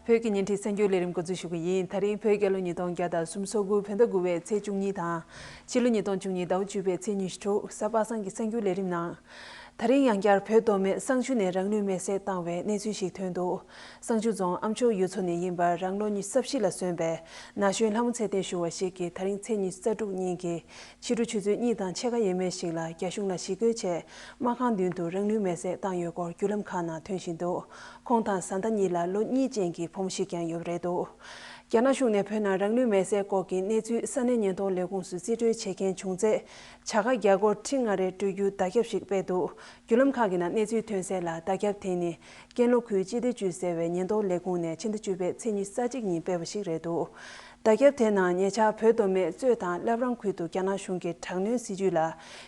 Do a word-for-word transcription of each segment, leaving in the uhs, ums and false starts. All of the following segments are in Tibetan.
བོད་ཀྱི་བརྙན་འཕྲིན་གསར་འགྱུར་ལས་རིམ་འགོ་འཛུགས་ཞུ་གི་ཡིན། ད་རིང་བོད་རྒྱལ་ལོ་ཉིས་སྟོང་བརྒྱ་དང་སུམ་ཅུ་སོ་དགུ་བོད་ཟླ་དགུ་པའི་ཚེས་བཅུ་གཉིས་དང་། ཕྱི་ལོ་ཉིས་སྟོང་བཅུ་གཉིས་ཟླ་བ་བཅུ་པའི་ཚེས་ཉི་ཤུ་དྲུག་གཟའ་པ་སངས་ཀྱི་གསར་འགྱུར་ལས་རིམ་ནང་། ད་རིང་ཡང་བསྐྱར་བོད་མདོ་སྨད་བསང་ཆུ་ནས་རང་ལུས་མེར་སྲེག་བཏང་བའི་གནས་ཚུལ་ཞིག་ཐོན་འདུག་བསང་ཆུ་རྫོང་ཨ་མཆོག་ཡུལ་ཚོ་ནས་ཡིན་པ་རང་ལོ་ཉི་ཤུ་རྩ་བཞི་ལ་སོན་པའི་ན་གཞོན་ལྷ་མོ་ཚེ་བརྟན་ཞུ་བ་ཞིག་གིས་ད་རིང་ཚེས་ཉི་ཤུ་རྩ་དྲུག་ཉིན་གྱི་ཕྱི་དྲོ་ཆུ་ཚོད་གཉིས་དང་ཕྱེད་ཀ་ཡས་མས་ཤིག་ལ་རྒྱ་གཞུང་ལ་ཞི་རྒོལ་ཆེད་དམག་ཁང་མདུན་དུ་རང་ལུས་མེར་སྲེག་བཏང་ཡོད་སྐོར་བརྒྱུད་ལམ་ཁག་ནང་ཐོན་བཞིན་འདུག་ཁོང་དང་བཟའ་ཟླ་གཉིས་ལ་ལོ་གཉིས་ཅན་གྱི་བུ་མོ་ཞིག་ཀྱང་ཡོད་པ་རེད་འདུག་རྒྱ་ནག་གཞུང་ནས་བོད་ནང་རང་ལུས་མེར་སྲེག་སྐོར་གྱི་གནས་ཚུལ་ས་གནས་ཉེན་རྟོག་ལས་ཁུངས་སུ་རྩིས་སྤྲོད་བྱེད་མཁན་བྱུང་ཚེ། བྱ་དགའ་རྒྱ་སྒོར་ཁྲི་ལྔ་རེ་སྤྲོད་རྒྱུའི་བརྡ་ཁྱབ་ཞིག་སྤེལ་འདུག་བརྒྱུད་ལམ་ཁག་གི་ནང་གནས་ཚུལ་ཐོན་གསལ་ལ། བརྡ་ཁྱབ་དེ་ནི་ཀན་ལྷོ་ཁུལ་སྤྱི་བདེ་ཅུས་ཟེར་བའི་ཉེན་རྟོག་ལས་ཁུངས་ནས་ཕྱི་ཟླ་བཅུ་པའི་ཚེས་ཉི་ཤུ་རྩ་གཅིག་ཉིན་སྤེལ་བ་ཞིག་རེད་འདུག་བརྡ་ཁྱབ་དེ་ནང་ཉེ་ཆར་བོད་མདོ་སྨད་གཙོས་དང་བླ་བྲང་ཁུལ་དུ་རྒྱ་ནག་གཞུང་གི་དྲག་གནོན་སྲིད་བྱུས་ལ་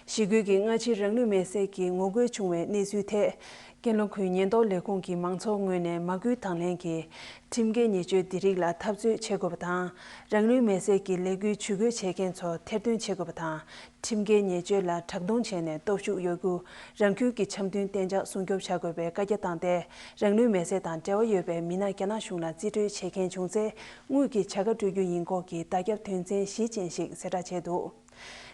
ཞི་རྒོལ་གྱིས་སྔ་ཕྱིར་རང་ལུས་མེར་སྲེག་གི་ངོ་རྒོལ་བྱུང་བའི་གནས་ཚུལ་ཐད། ཀན་ལྷོ་ཁུལ་ཉེན་རྟོག་ལས་ཁུངས་ཀྱིས་མང་ཚོགས་ངོས་ནས་མ་སྐུལ་དང་ལེན་གྱིས་ཁྲིམས་འགལ་ཉེས་སྤྱོད་འདི་རིགས་ལ་འཐབ་རྩོད་བྱེད་དགོས་པ་དང་། རང་ལུས་མེར་སྲེག་གི་ལས་འགུལ་ཇུས་འགོད་བྱེད་མཁན་ཚོ་ཐེར་འདོན་བྱེད་དགོས་པ་དང་། ཁྲིམས་འགལ་ཉེས་སྤྱོད་ལ་དྲག་རྡུང་བྱས་ནས་སྟོབས་ཤུགས་ཡོད་རྒུ་རང་འཁུལ་གྱི་འཆམ་མཐུན་གཏན་འཇགས་སྲུང་སྐྱོབ་བྱ་དགོས་པའི་བཀའ་རྒྱ་བཏང་སྟེ། རང་ལུས་མེར་སྲེག་དང་འབྲེལ་བ་ཡོད་པའི་མི་སྣ་རྒྱ་ནག་གཞུང་ལ་རྩིས་སྤྲོད་བྱེད་མཁན་བྱུང་ཚེ། དངུལ་གྱི་བྱ་དགའ་སྤྲོད་རྒྱུ་ཡིན་སྐོར་གྱི་བརྡ་ཁྱབ་དོན་ཚན་བཞི་ཅན་ཞིག་གསལ་བསྒྲགས་བྱས་འདུག་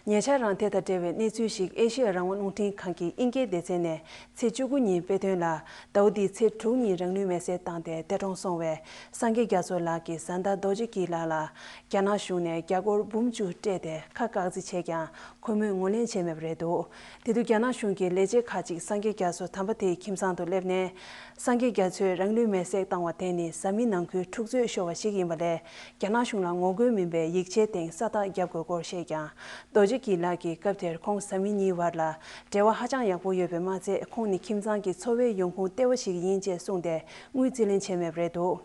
ཉེ་ཆར་རང་དེ་དང་འབྲེལ་བའི་གནས་ཚུལ་ཞིག་ཨེ་ཤེ་ཡ་རང་དབང་རླུང་འཕྲིན་ཁང་གི་དབྱིན་སྐད་སྡེ་ཚན་ནས་ཚེས་བཅུ་དགུ་ཉིན་སྤེལ་དོན་ལ། ཟླ་བ་འདིའི་ཚེས་དྲུག་ཉིན་རང་ལུས་མེར་སྲེག་བཏང་སྟེ་འདས་གྲོངས་སོང་བའི་སངས་རྒྱས་རྒྱ་མཚོ་ལགས་ཀྱི་བཟའ་ཟླ་རྡོ་རྗེ་སྐྱིད་ལགས་ལ་རྒྱ་ནག་གཞུང་ནས་རྒྱ་སྒོར་འབུམ་བཅུ་སྤྲད་དེ་ཁ་བཀག་རྩིས་བྱས་ཀྱང་ཁོ་མོས་ངོས་ལེན་བྱས་མེད་པ་རེད་འདུག་དེ་དུས་རྒྱ་ནག་གཞུང་གི་ལས་བྱེད་ཁག་ཅིག་སངས་རྒྱས་རྒྱ་མཚོ་དམ་པ་དེའི་ཁྱིམ་ཚང་དུ་སླེབས་ནས། སངས་རྒྱས་རྒྱ་མཚོས་རང་ལུས་མེར་སྲེག་བཏང་བ་དེ་ནི་བཟའ་མི་ནང་ཁུལ་འཁྲུག་རྩོད་ཤོར་བ་ཞིག་ཡིན་པ་ལས། རྒྱ་ནག་གཞུང་ལ་ངོ་རྒོལ་མིན་པའི་ཡིག་ཆའི་སྟེང་ས་རྟགས་བརྒྱབ་དགོས་སྐོར་བཤད་ཀྱང་། རྡོ་རྗེ་སྐྱིད་ལགས་ཀྱིས་སྐབས་དེར་ཁོང་བཟའ་མི་གཉིས་བར་ལ་འབྲེལ་བ་ཧ་ཅང་ཡག་པོ་ཡོད་པས་མ་ཚད། ཁོང་ནི་ཁྱིམ་ཚང་གི་འཚོ་བའི་ཡོང་ཁུངས་ལྟེ་བ་ཞིག་ཡིན་ཅེས་གསུངས་ཏེ་དངུལ་རྩིས་ལེན་བྱས་མེད་པ་རེད་འདུག་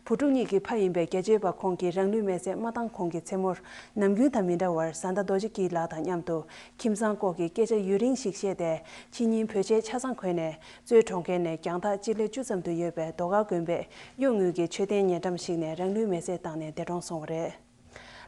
བུ་ཕྲུག་གཉིས་ཀྱི་ཕ་ཡིན་པའི་རྒྱ་ཆེའི་པ་ཁོང་གིས་རང་ལུས་མེར་སྲེག་མ་བཏང་གོང་གི་མཚན་མོར་ནམ་རྒྱུན་དང་མི་འདྲ་བར་བཟའ་ཟླ་རྡོ་རྗེ་སྐྱིད་ལགས་དང་མཉམ་དུ་ཁྱིམ་ཚང་སྐོར་གྱི་སྐད་ཆ་ཡུན་རིང་ཞིག་བཤད་དེ། ཕྱི་ཉིན་བོད་ཆས་ཆ་ཚང་གོན་ནས། གཙོས་གྲོང་ཁྱེར་ནས་རྒྱང་ཐག་སྤྱི་ལེ་བཅུ་ཙམ་དུ་ཡོད་པའི་རྡོ་དཀར་དགོན་པའི་གཡོ་ངོས་ཀྱི་མཆོད་རྟེན་ཉེ་འགྲམ་ཞིག་ནས་རང་ལུས་མེར་སྲེག་བཏང་ནས་འདས་གྲོངས་སོང་བ་རེད།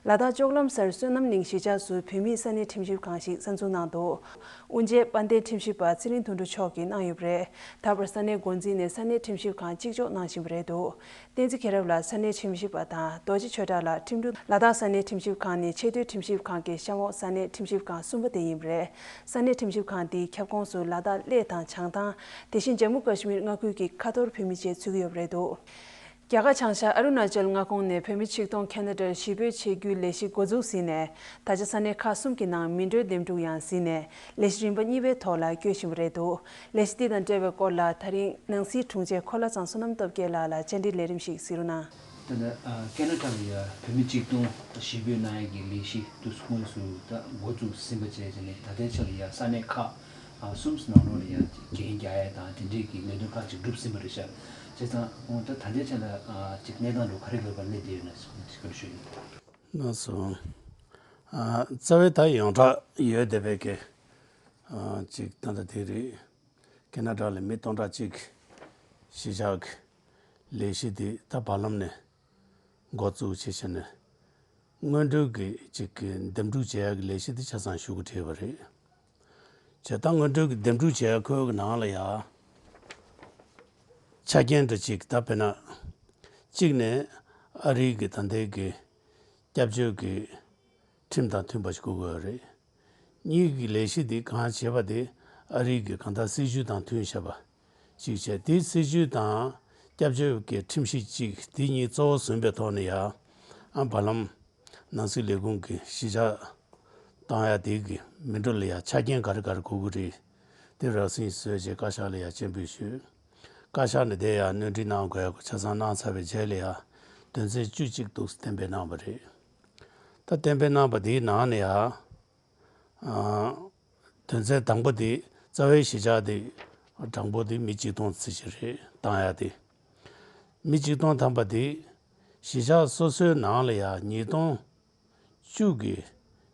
ལ་དྭགས་ལྕོག་ལམ་སར་བསོད་ནམས་གླིང་གཞིས་ཆགས་སུ་བོད་མིའི་ས་གནས་ཁྲིམས་ཞིབ་ཁང་ཞིག་གསར་འཛུགས་གནང་འདུག་དབུ་འབྱེད་དཔལ་ལྡན་ཁྲིམས་ཞིབ་པ་ཚེ་རིང་དོན་གྲུབ་མཆོག་གིས་གནང་ཡོད་པ་རེད། ད་བར་ས་གནས་འགོ་འཛིན་ནས་ས་གནས་ཁྲིམས་ཞིབ་ཁང་གཅིག་ལྕོགས་གནང་བཞིན་པ་རེད་འདུག་བསྟན་འཛིན་མཁྱེན་རབ་ལགས་ས་གནས་ཁྲིམས་ཞིབ་པ་དང་རྡོ་རྗེ་ཆོས་གྲགས་ལགས་ཁྲིམས་དྲུང་། ལ་དྭགས་ས་གནས་ཁྲིམས་ཞིབ་ཁང་ནི་ཆེས་མཐོའི་ཁྲིམས་ཞིབ་ཁང་གི་གཤམ་འོག་ས་གནས་ཁྲིམས་ཞིབ་ཁང་གསུམ་པ་དེ་ཡིན་པ་རེད། ས་གནས་ཁྲིམས་ཞིབ་ཁང་འདིའི་ཁྱབ་ཁོངས་སུ་ལ་དྭགས་གླེ་དང་བྱང་ཐང་། དེ་བཞིན་ལྗང་མུ་ཀ་ཤི་མིར་མངའ་ཁུལ་གྱི་ཁ་ཐོར་བོད་མི་བཅས་ཚུད་ཀྱི་ཡོད་པ་རེད་འདུག་རྒྱ་གར་བྱང་ཤར་ཨ་རུ་ན་ཅལ་མངའ་ཁོངས་ནས་བོད་མི་ཆིག་སྟོང་ཁེ་ན་ཌར་གཞིས་སྤོས་བྱེད་རྒྱུའི་ལས་གཞི་འགོ་འཛུགས་ཟིན་ནས། ད་ཆ་ས་གནས་ཁག་གསུམ་གྱི་ནང་མི་འགྲོའི་འདེམས་སྒྲུག་ཡང་ཟིན་ནས། ལས་གཞི་རིམ་པ་གཉིས་པའི་ཐོག་ལ་བསྐྱོད་བཞིན་པ་རེད་འདུག་ལས་གཞི་འདི་དང་འབྲེལ་བའི་སྐོར་ལ་ད་རིང་ནང་སྲིད་དྲུང་ཆེ་འཁོར་ལྷ་ཚང་བསོད་ནམས་སྟོབས་རྒྱལ་ལགས་ལ་བཅར་འདྲི་ལས་རིམ་ཞིག་གཟིགས་རོགས་གནང་། ད་ལྟ་ཨ་ཀེ་ན་ཌ་ལ་ཡ་བོད་མི་ཆིག་སྟོང་གཞིས་སྤོས་གནང་ཡ་གི་ལས་གཞི་དུས་སུ་ཁོངས་སུ་ད་འགོ་བཙུགས་ཟིན་པ་བཅས་བྱས་ནས། ད་ལྟའི་ཆ་ལ་ཡ་ས་གནས་ཁག་ཨ་གསུམ་ནང་ལོགས་ལ་ཡ་འགན་རྒྱག་ཡ་དང་དེ་འདྲའི་གི་ལས་དོན་ཁག་ཅིག་གྲུབ་ཟིན་པ་རེད་ཤག་བྱས་ཙང་ད་ད་ལྟའི་ཆ་ལ་ཨ་ཅིག་གནས་སྟངས་ལ་ག་རེ་ལབ་པ་སླེབས་བསྡད་ཡོད་ན་ཅིག་སྐྱོན་ཞུ་ཡིན། ལགས་སོ། ཨ་རྩ་བའི་ད་ཡོངས་གྲགས་ཡོད་བསྡད་པའི་གི་ཨ་ཅིག་ད་ལྟ་དེ་རེད། ཁེ་ན་ཌ་ལ་མི་སྟོང་ཕྲག་གཅིག་གཞིས་ཆགས་ཀྱི་ལས་གཞི་འདི་ད་བར་ལམ་ནས་འགོ་བཙུགས་བྱས་བྱས་ནས་སྔོན་འགྲོའི་གི་ཅིག་གི་འདེམས་སྒྲུག་བྱེད་ཡག་གི་ལས་གཞི་འདི་ཆ་ཚང་ཞུ་གི་བྲིས་པ་རེད། བྱས་ཙང་སྔོན་འགྲོའི་གི་འདེམས་སྒྲུག་བྱེད་ཡག་ཁོའི་གི་ནང་ལ་ཡ་ཆ་རྐྱེན་འདྲ་ཅིག་ད་དཔེར་ན་གཅིག་ནས་ཨ་རིའི་གི་ད་ལྟའི་གི་སྐྱབས་བཅོལ་གྱི་ཁྲིམས་དང་མཐུན་པ་ཞིག་དགོས་ཀྱི་ཡོད་རེད། གཉིས་ཀྱི་ལས་གཞི་འདི་གང་བྱེད་པ་དེ་ཨ་རིའི་གི་གང་ལྟར་སྲིད་བྱུས་དང་མཐུན་བྱས་པ་ཅིག་བྱས། དེའི་སྲིད་བྱུས་དང་སྐྱབས་བཅོལ་གྱི་ཁྲིམས་གཞི་ཅིག་དེ་གཉིས་གཙོ་བོ་བཟུང་པའི་ཐོག་ནས་ཡ་ཨ་བར་ལམ་ནང་སྲིད་ལས་ཁུངས་ཀྱི་གཞིས་ཆགས་བཏང་ཡ་དེ་གི་མི་འགྲོ་ལ་ཡ་ཆ་རྐྱེན་ག་རེ་ག་རེ་དགོས་ཀྱི་རེད། དེ་རགས་ཟིན་བཟོས་རྗེས་བཀའ་ཤག་ལ་ཡ་སྤྱན་འབུལ་ཞུས། བཀའ་ཤག་ནས་དེ་ཡང་སྣོན་འཕྲི་གནང་དགོས་ཡག་ཆ་ཚང་གནང་ཚར་བའི་རྗེས་ལ་ཡང་དོན་ཚན་བཅུ་གཅིག་འདུག་གཏན་འབེབས་གནང་བ་རེད། ད་གཏན་འབེབས་གནང་བ་དེའི་ནང་ནས་ཡང་ཨ་དོན་ཚན་དང་པོ་དེ་རྩ་བའི་གཞིས་ཆགས་དེ་དང་པོ་དེ་མི་གཅིག་སྟོང་ཙམ་ཞིག་རེད་བཏང་ཡག་དེ། མི་གཅིག་སྟོང་ཐམ་པ་དེ་གཞིས་ཆགས་སོ་སོའི་ནང་ལ་ཡང་ཉིས་སྟོང་བཅུ་གི་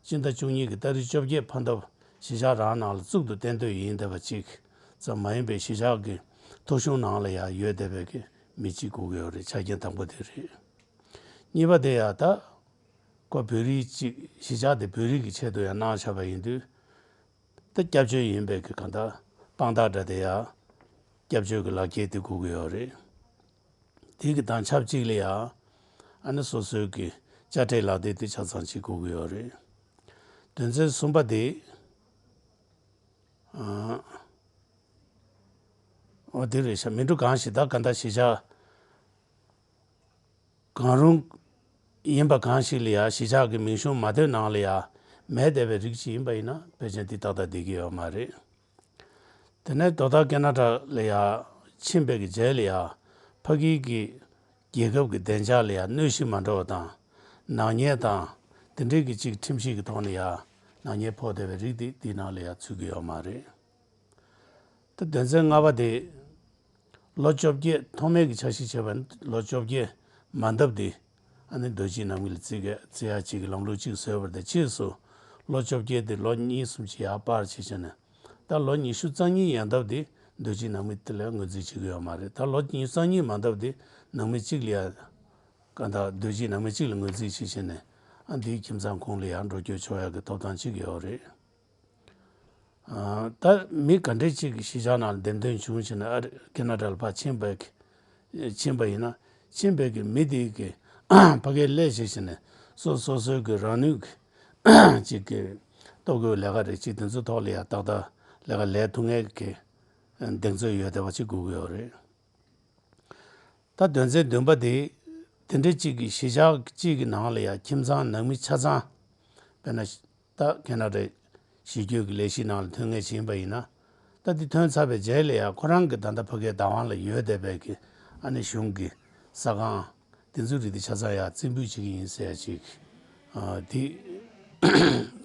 སྤྱི་ཟླ་བཅུ་གཉིས་ཀྱི་ཏ་རིག་བཅོ་བརྒྱད་ཕན་ཐོགས་གཞིས་ཆགས་རང་ནང་ལ་བཙུགས་འདུག་གཏན་སྡོད་ཡིན་བསྡད་པ་གཅིག་ཙམ་མ་ཡིན་པའི་གཞིས་ཆགས་ཀྱི་ཐོ་གཞུང་ནང་ལ་ཡང་ཡོད་བསྡད་པའི་གི་མི་གཅིག་དགོས་ཀྱི་ཡོད་རེད། ཆ་རྐྱེན་དང་པོ་དེ་རེད། གཉིས་པ་དེ་ཡང་ད་ཁོ་བོད་རིགས་གཅིག་གཞིས་ཆགས་དེ་བོད་རིགས་ཀྱི་ཆེད་དུ་ཡང་གནང་བཞག་པ་ཡིན་དུས། ད་སྐྱབས་བཅོལ་ཡིན་པའི་གི་གང་ལྟར་དཔང་རྟགས་འདྲ་དེ་ཡང་སྐྱབས་བཅོལ་གྱི་ལག་འཁྱེར་དེ་དགོས་ཀྱི་ཡོད་རེད། དེ་གི་དང་ཆབས་ཅིག་ལ་ཡ་ཨ་ནི་སོ་སོའི་གི་དཔྱ་ཁྲལ་ལག་དེབ་དེ་ཆ་ཚང་ཅིག་དགོས་ཀྱི་ཡོད་རེད། དོན་ཚན་གསུམ་པ་དེ་ཨ། འོ་དེ་རེད་ཤག་མི་འགྲོ་གང་ཞིག་ད་ག་འདྲ་གཞིས་ཆགས་གང་རུང་ཡིན་པ་གང་ཞིག་ལ་ཡ་གཞིས་ཆགས་ཀྱི་མིང་གཞུང་མ་ཐོན་ནང་ལ་ཡ་མེད་བསྡད་པའི་རིགས་ཅིག་ཡིན་པ་ཡིན་ན་ཕལ་ཆེར་འདི་ཏག་ཏག་བསྡད་ཀྱི་ཡོད་མ་རེད། དེ་ནས་དོ་བདག་ཁེ་ན་ཌ་ལ་ཡ་ཕྱིན་པའི་གི་རྗེས་ལ་ཡ་ཕ་གི་གི་རྒྱལ་ཁབ་ཀྱི་བདེ་འཇགས་ལ་ཡ་གནོད་གཞི་མ་འགྲོ་བ་དང་། ནག་ཉེས་དང་དེ་འདྲའི་གི་ཅིག་ཁྲིམས་ཞིབ་ཀྱི་ཐོག་ནས་ཡ་ནག་ཉེས་ཕོག་བསྡད་པའི་རིགས་དེ་འདི་ནང་ལ་ཡ་ཚུད་ཀྱི་ཡོད་མ་རེད། ད་དོན་ཚན་ལྔ་པ་དེ་ལོ་བཅོ་བརྒྱད་ཐོག་མའི་གི་འཆར་གཞི་བྱས་པ་ནི་ལོ་བཅོ་བརྒྱད་མ་འདབ་དེ་ཨ་ནི་སྡོད་སྤྱིའི་ནང་མི་ལ་བརྩི་གི་བརྩི་ཡ་ཅིག་གི་ལམ་ལུགས་ཅིག་བཟོས་པ་དང་ཕྱིས་སུ་ལོ་བཅོ་བརྒྱད་དེ་ལོ་གཉིས་གསུམ་ཅིག་ཡར་སྤར་བྱས་བྱས་ནས། ད་ལོ་ཉི་ཤུ་རྩ་གཉིས་ཡན་འདབ་དེ་སྡོད་སྤྱིའི་ནང་མི་དེ་ལ་ངོས་འཛིན་བྱེད་ཀྱི་ཡོད་མ་རེད། ད་ལོ་ཉི་ཤུ་རྩ་གཉིས་མ་འདབ་དེ་ནང་མི་གཅིག་ལ་ཡ་ག་ད་སྡོད་སྤྱིའི་ནང་མི་གཅིག་ལ་ངོས་འཛིན་བྱས་བྱས་ནས་ཨ་འདིའི་ཁྱིམ་ཚང་ཁོངས་ལ་ཡ་འགྲོ་སྐྱོད་ཆོག་ཡ་གི་ཐོབ་ཐང་ཅིག་ཡོད་རེད། ཨ། ད་མི་ག་འདྲས་ཅིག་གིས་གཞིས་ཆགས་ནང་ལ་འདེམས་ཐོན་བྱུང་ཕྱིན་ནས་ཨ་རི་ཁེ་ན་ཌ་ལ་ཕར་ཕྱིན་པའི་ཕྱིན་པ་ཡིན་ན་ཕྱིན་པའི་གི་མི་དེ་གི་ཕ་གིར་སླེབས་བྱས་ཕྱིན་ནས་སོ་སོ་སོའི་གི་རང་ནུས་ཀྱི་ཅིག་གི་ལྟོ་གོས་ལས་ཀ་རེད་ཅིག་དེ་ཚོའི་ཐོག་ལ་ཡ་ཏག་ཏག་ལས་ཀ་ལས་ཐུབ་མཁན་གི་གདེང་ཚོད་ཡོད་བསྡད་པ་ཅིག་དགོས་ཀྱི་ཡོད་རེད། ད་དོན་ཚན་བདུན་པ་དེ་དེ་འདྲ་གཅིག་གི་གཞིས་ཆགས་གཅིག་གི་ནང་ལ་ཡང་ཁྱིམ་ཚང་ནང་མི་ཆ་ཚང་། དཔེར་ན་ད་ཁེ་ན་ཌའི་གཞིས་བསྐྱོད་ཀྱི་ལས་གཞི་ནང་ལ་ཐོན་མཁན་ཞིག་ཡིན་པ་ཡིན་ན། ད་དེ་ཐོན་ཚར་བའི་རྗེས་ལ་ཡང་ཁོ་རང་གི་ད་ལྟ་ཕ་གིའི་བདག་དབང་ལ་ཡོད་བསྡད་པའི་གི་ཨ་ནི་གཞུང་གི་ས་ཁང་དེ་ཚོའི་རིགས་དེ་ཆ་ཚང་ཡང་རྩིས་འབུལ་བྱེད་ཀྱི་ཡིན་ཟེར་ཡ་ཅིག་ཨ། དེ་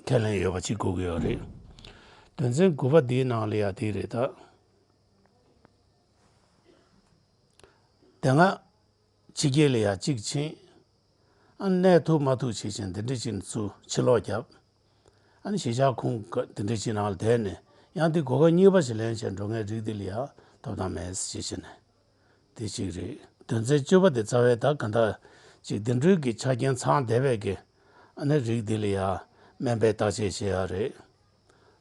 ཁས་ལེན་ཡོད་པ་ཅིག་དགོས་ཀྱི་ཡོད་རེད། དོན་ཚན་དགུ་པ་དེའི་ནང་ལ་ཡང་དེ་རེད་ད། དེ་སྔ་ཕྱི་རྒྱལ་ལ་ཡ་གཅིག་ཕྱིན། ཨ་གནས་ཐུབ་མ་ཐུབ་བྱེད་བཞིན་དེ་འདྲ་བྱས་ནས་ཚུར་ཕྱིར་ལོག་བརྒྱབ། ཨ་ནི་གཞིས་ཆགས་ཁོངས་དེ་འདྲ་བྱས་ནང་ལ་བསྡད་ནས་ཡང་དེ་གོ་སྐབས་གཉིས་པ་ཞིག་ལེན་བྱས་འགྲོ་མཁན་རིགས་དེ་ལ་ཡ་ཐོབ་ཐང་མེད་ཟེར་བྱས་ནས་དེ་གཅིག་རེད། དོན་ཚན་བཅུ་པ་དེ་རྩ་བའི་ད་ག་འདྲ་ཅིག་དེ་འདྲའི་གི་ཆ་རྐྱེན་ཚང་བསྡད་པའི་གི་ཨ་ནི་རིགས་དེ་ལ་ཡ་སྨན་པའི་བརྟག་དཔྱད་བྱེད་ཡ་རེད།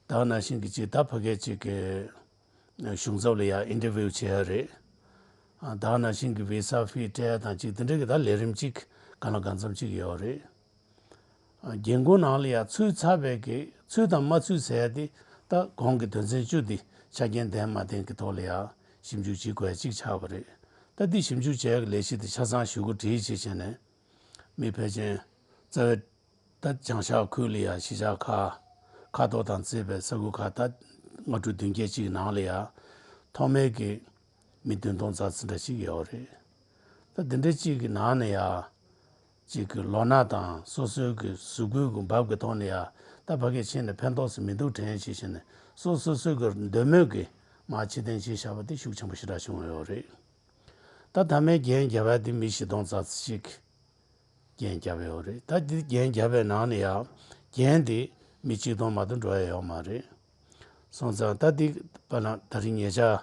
ད་ག་ནང་བཞིན་གི་ཅིག་ད་ཕ་གི་ཅིག་གི་གཞུང་ཚབ་ལ་ཡང་ཨིན་ཊར་བིའུ་བྱེད་ཡ་རེད། ཨ། ད་ག་ནང་བཞིན་གྱི་བི་ས་ཕི་སྤྲད་ཡ་དང་ཅིག་དེ་འདྲ་གི་ད་ལས་རིམ་ཅིག་གང་ལ་གང་འཚམ་ཅིག་ཡོད་རེད། ཨ། རྒན་རྒོན་ནང་ལ་ཡང་ཚུད་ཚར་བའི་གི་ཚུད་དང་མ་ཚུད་ཟེར་ཡ་དེ་ད་གོང་གི་དོན་ཚན་བཅུ་འདི་ཆ་རྐྱེན་ལྡན་མ་ལྡན་གྱི་ཐོག་ལ་ཡང་ཞིབ་འཇུག་བྱེད་དགོས་ཡ་ཅིག་ཆགས་པ་རེད། ད་འདི་ཞིབ་འཇུག་བྱེད་ཡ་གི་ལས་གཞི་དེ་ཆ་ཚང་ཞུ་སྒོ་བྲིས་བྱས་བྱས་ནས་མི་ཕལ་ཆེར་རྩ་བའི་ད་བྱང་ཤར་ཁུལ་ལ་ཡ་གཞིས་ཆགས་ཁག་ཁ་ཐོར་དང་བརྩིས་པའི་ས་ཁུལ་ཁག་ད་ལྔ་དྲུག་བདུན་བརྒྱད་ཅིག་ནང་ལ་ཡ་ཐོག་མའི་གི་མི་བདུན་སྟོང་ཙམ་ཙམ་འདྲ་ཞིག་ཡོད་རེད། ད་འདི་འདྲ་ཅིག་གི་ནང་ནས་ཡ་ཅིག་གི་ལོ་ན་དང་སོ་སོའི་གི་གཟུགས་པོའི་གི་འབབ་གི་ཐོག་ནས་ཡ་ད་ཕ་གིར་ཕྱིན་ནས་ཕན་ཐོགས་སུ་མི་འདུག་དྲན་བྱས་བྱས་ནས་སོ་སོ་སོའི་གི་འདོད་མོས་གི་མར་ཕྱིར་འཐེན་བྱས་བཞག་པ་དེ་ཤུགས་ཆེན་པོ་ཞེ་དྲག་བྱུང་ཡོད་རེད། ད་མཐའ་མའི་རྒྱན་བརྒྱབ་པ་དེ་མི་བཞི་སྟོང་ཙམ་ཞིག་རྒྱན་བརྒྱབ་ཡོད་རེད། ད་འདི་རྒྱན་བརྒྱབ་པའི་ནང་ནས་ཡང་རྒྱན་དེ་མི་གཅིག་སྟོང་མ་གཏོགས་འགྲོ་ཡ་ཡོད་མ་རེད། སོང་ཙང་ད་འདི་དཔེར་ན་ད་རིང་ཉེ་ཆར་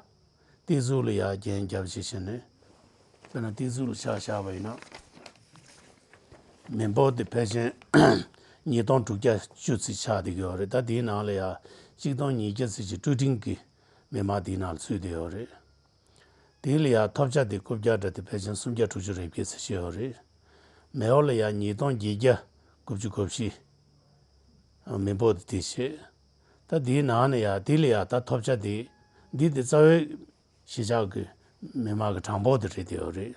ཏི་ཛུ་ལ་ཡང་རྒྱན་བརྒྱབ་བྱས་བྱས་ནས་དཔེར་ན་ཏི་ཛུ་ལ་ཆ་བཞག་པ་ཡིན་ན་མི་འབོར་དེ་ཕལ་ཆེར་ཉིས་སྟོང་དྲུག་བརྒྱ་བཅུ་ཙམ་ཆགས་བསྡད་ཀྱི་ཡོད་རེད། ད་འདིའི་ནང་ལ་ཡང་གཅིག་སྟོང་ཉིས་བརྒྱ་ཙམ་ཅིག་ཀྲུའུ་ཀྲིན་གྱི་མི་མང་འདིའི་ནང་ལ་ཚུད་བསྡད་ཡོད་རེད། དེ་ལ་ཡང་ཐོབ་ཆ་དེ་རྐུབ་བཀྱག་འདྲ་དེ་ཕལ་ཆེར་སུམ་བརྒྱ་དྲུག་ཅུ་རེ་བརྒྱད་ཙམ་ཞིག་ཡོད་རེད། མེའོ་ལ་ཡང་ཉིས་སྟོང་བརྒྱད་བརྒྱ་དགུ་བཅུ་གོ་བཞི། མི་འབོར་དེ་དེ་བྱས། ད་དེའི་ནང་ནས་ཡང་དེ་ལ་ཡང་ད་ཐོབ་ཆ་དེ་འདི་དེ་རྩ་བའི་གཞིས་ཆགས་ཀྱི་མི་མང་གི་གྲངས་འབོར་དེ་རེད་དེ་ཡོད་རེད།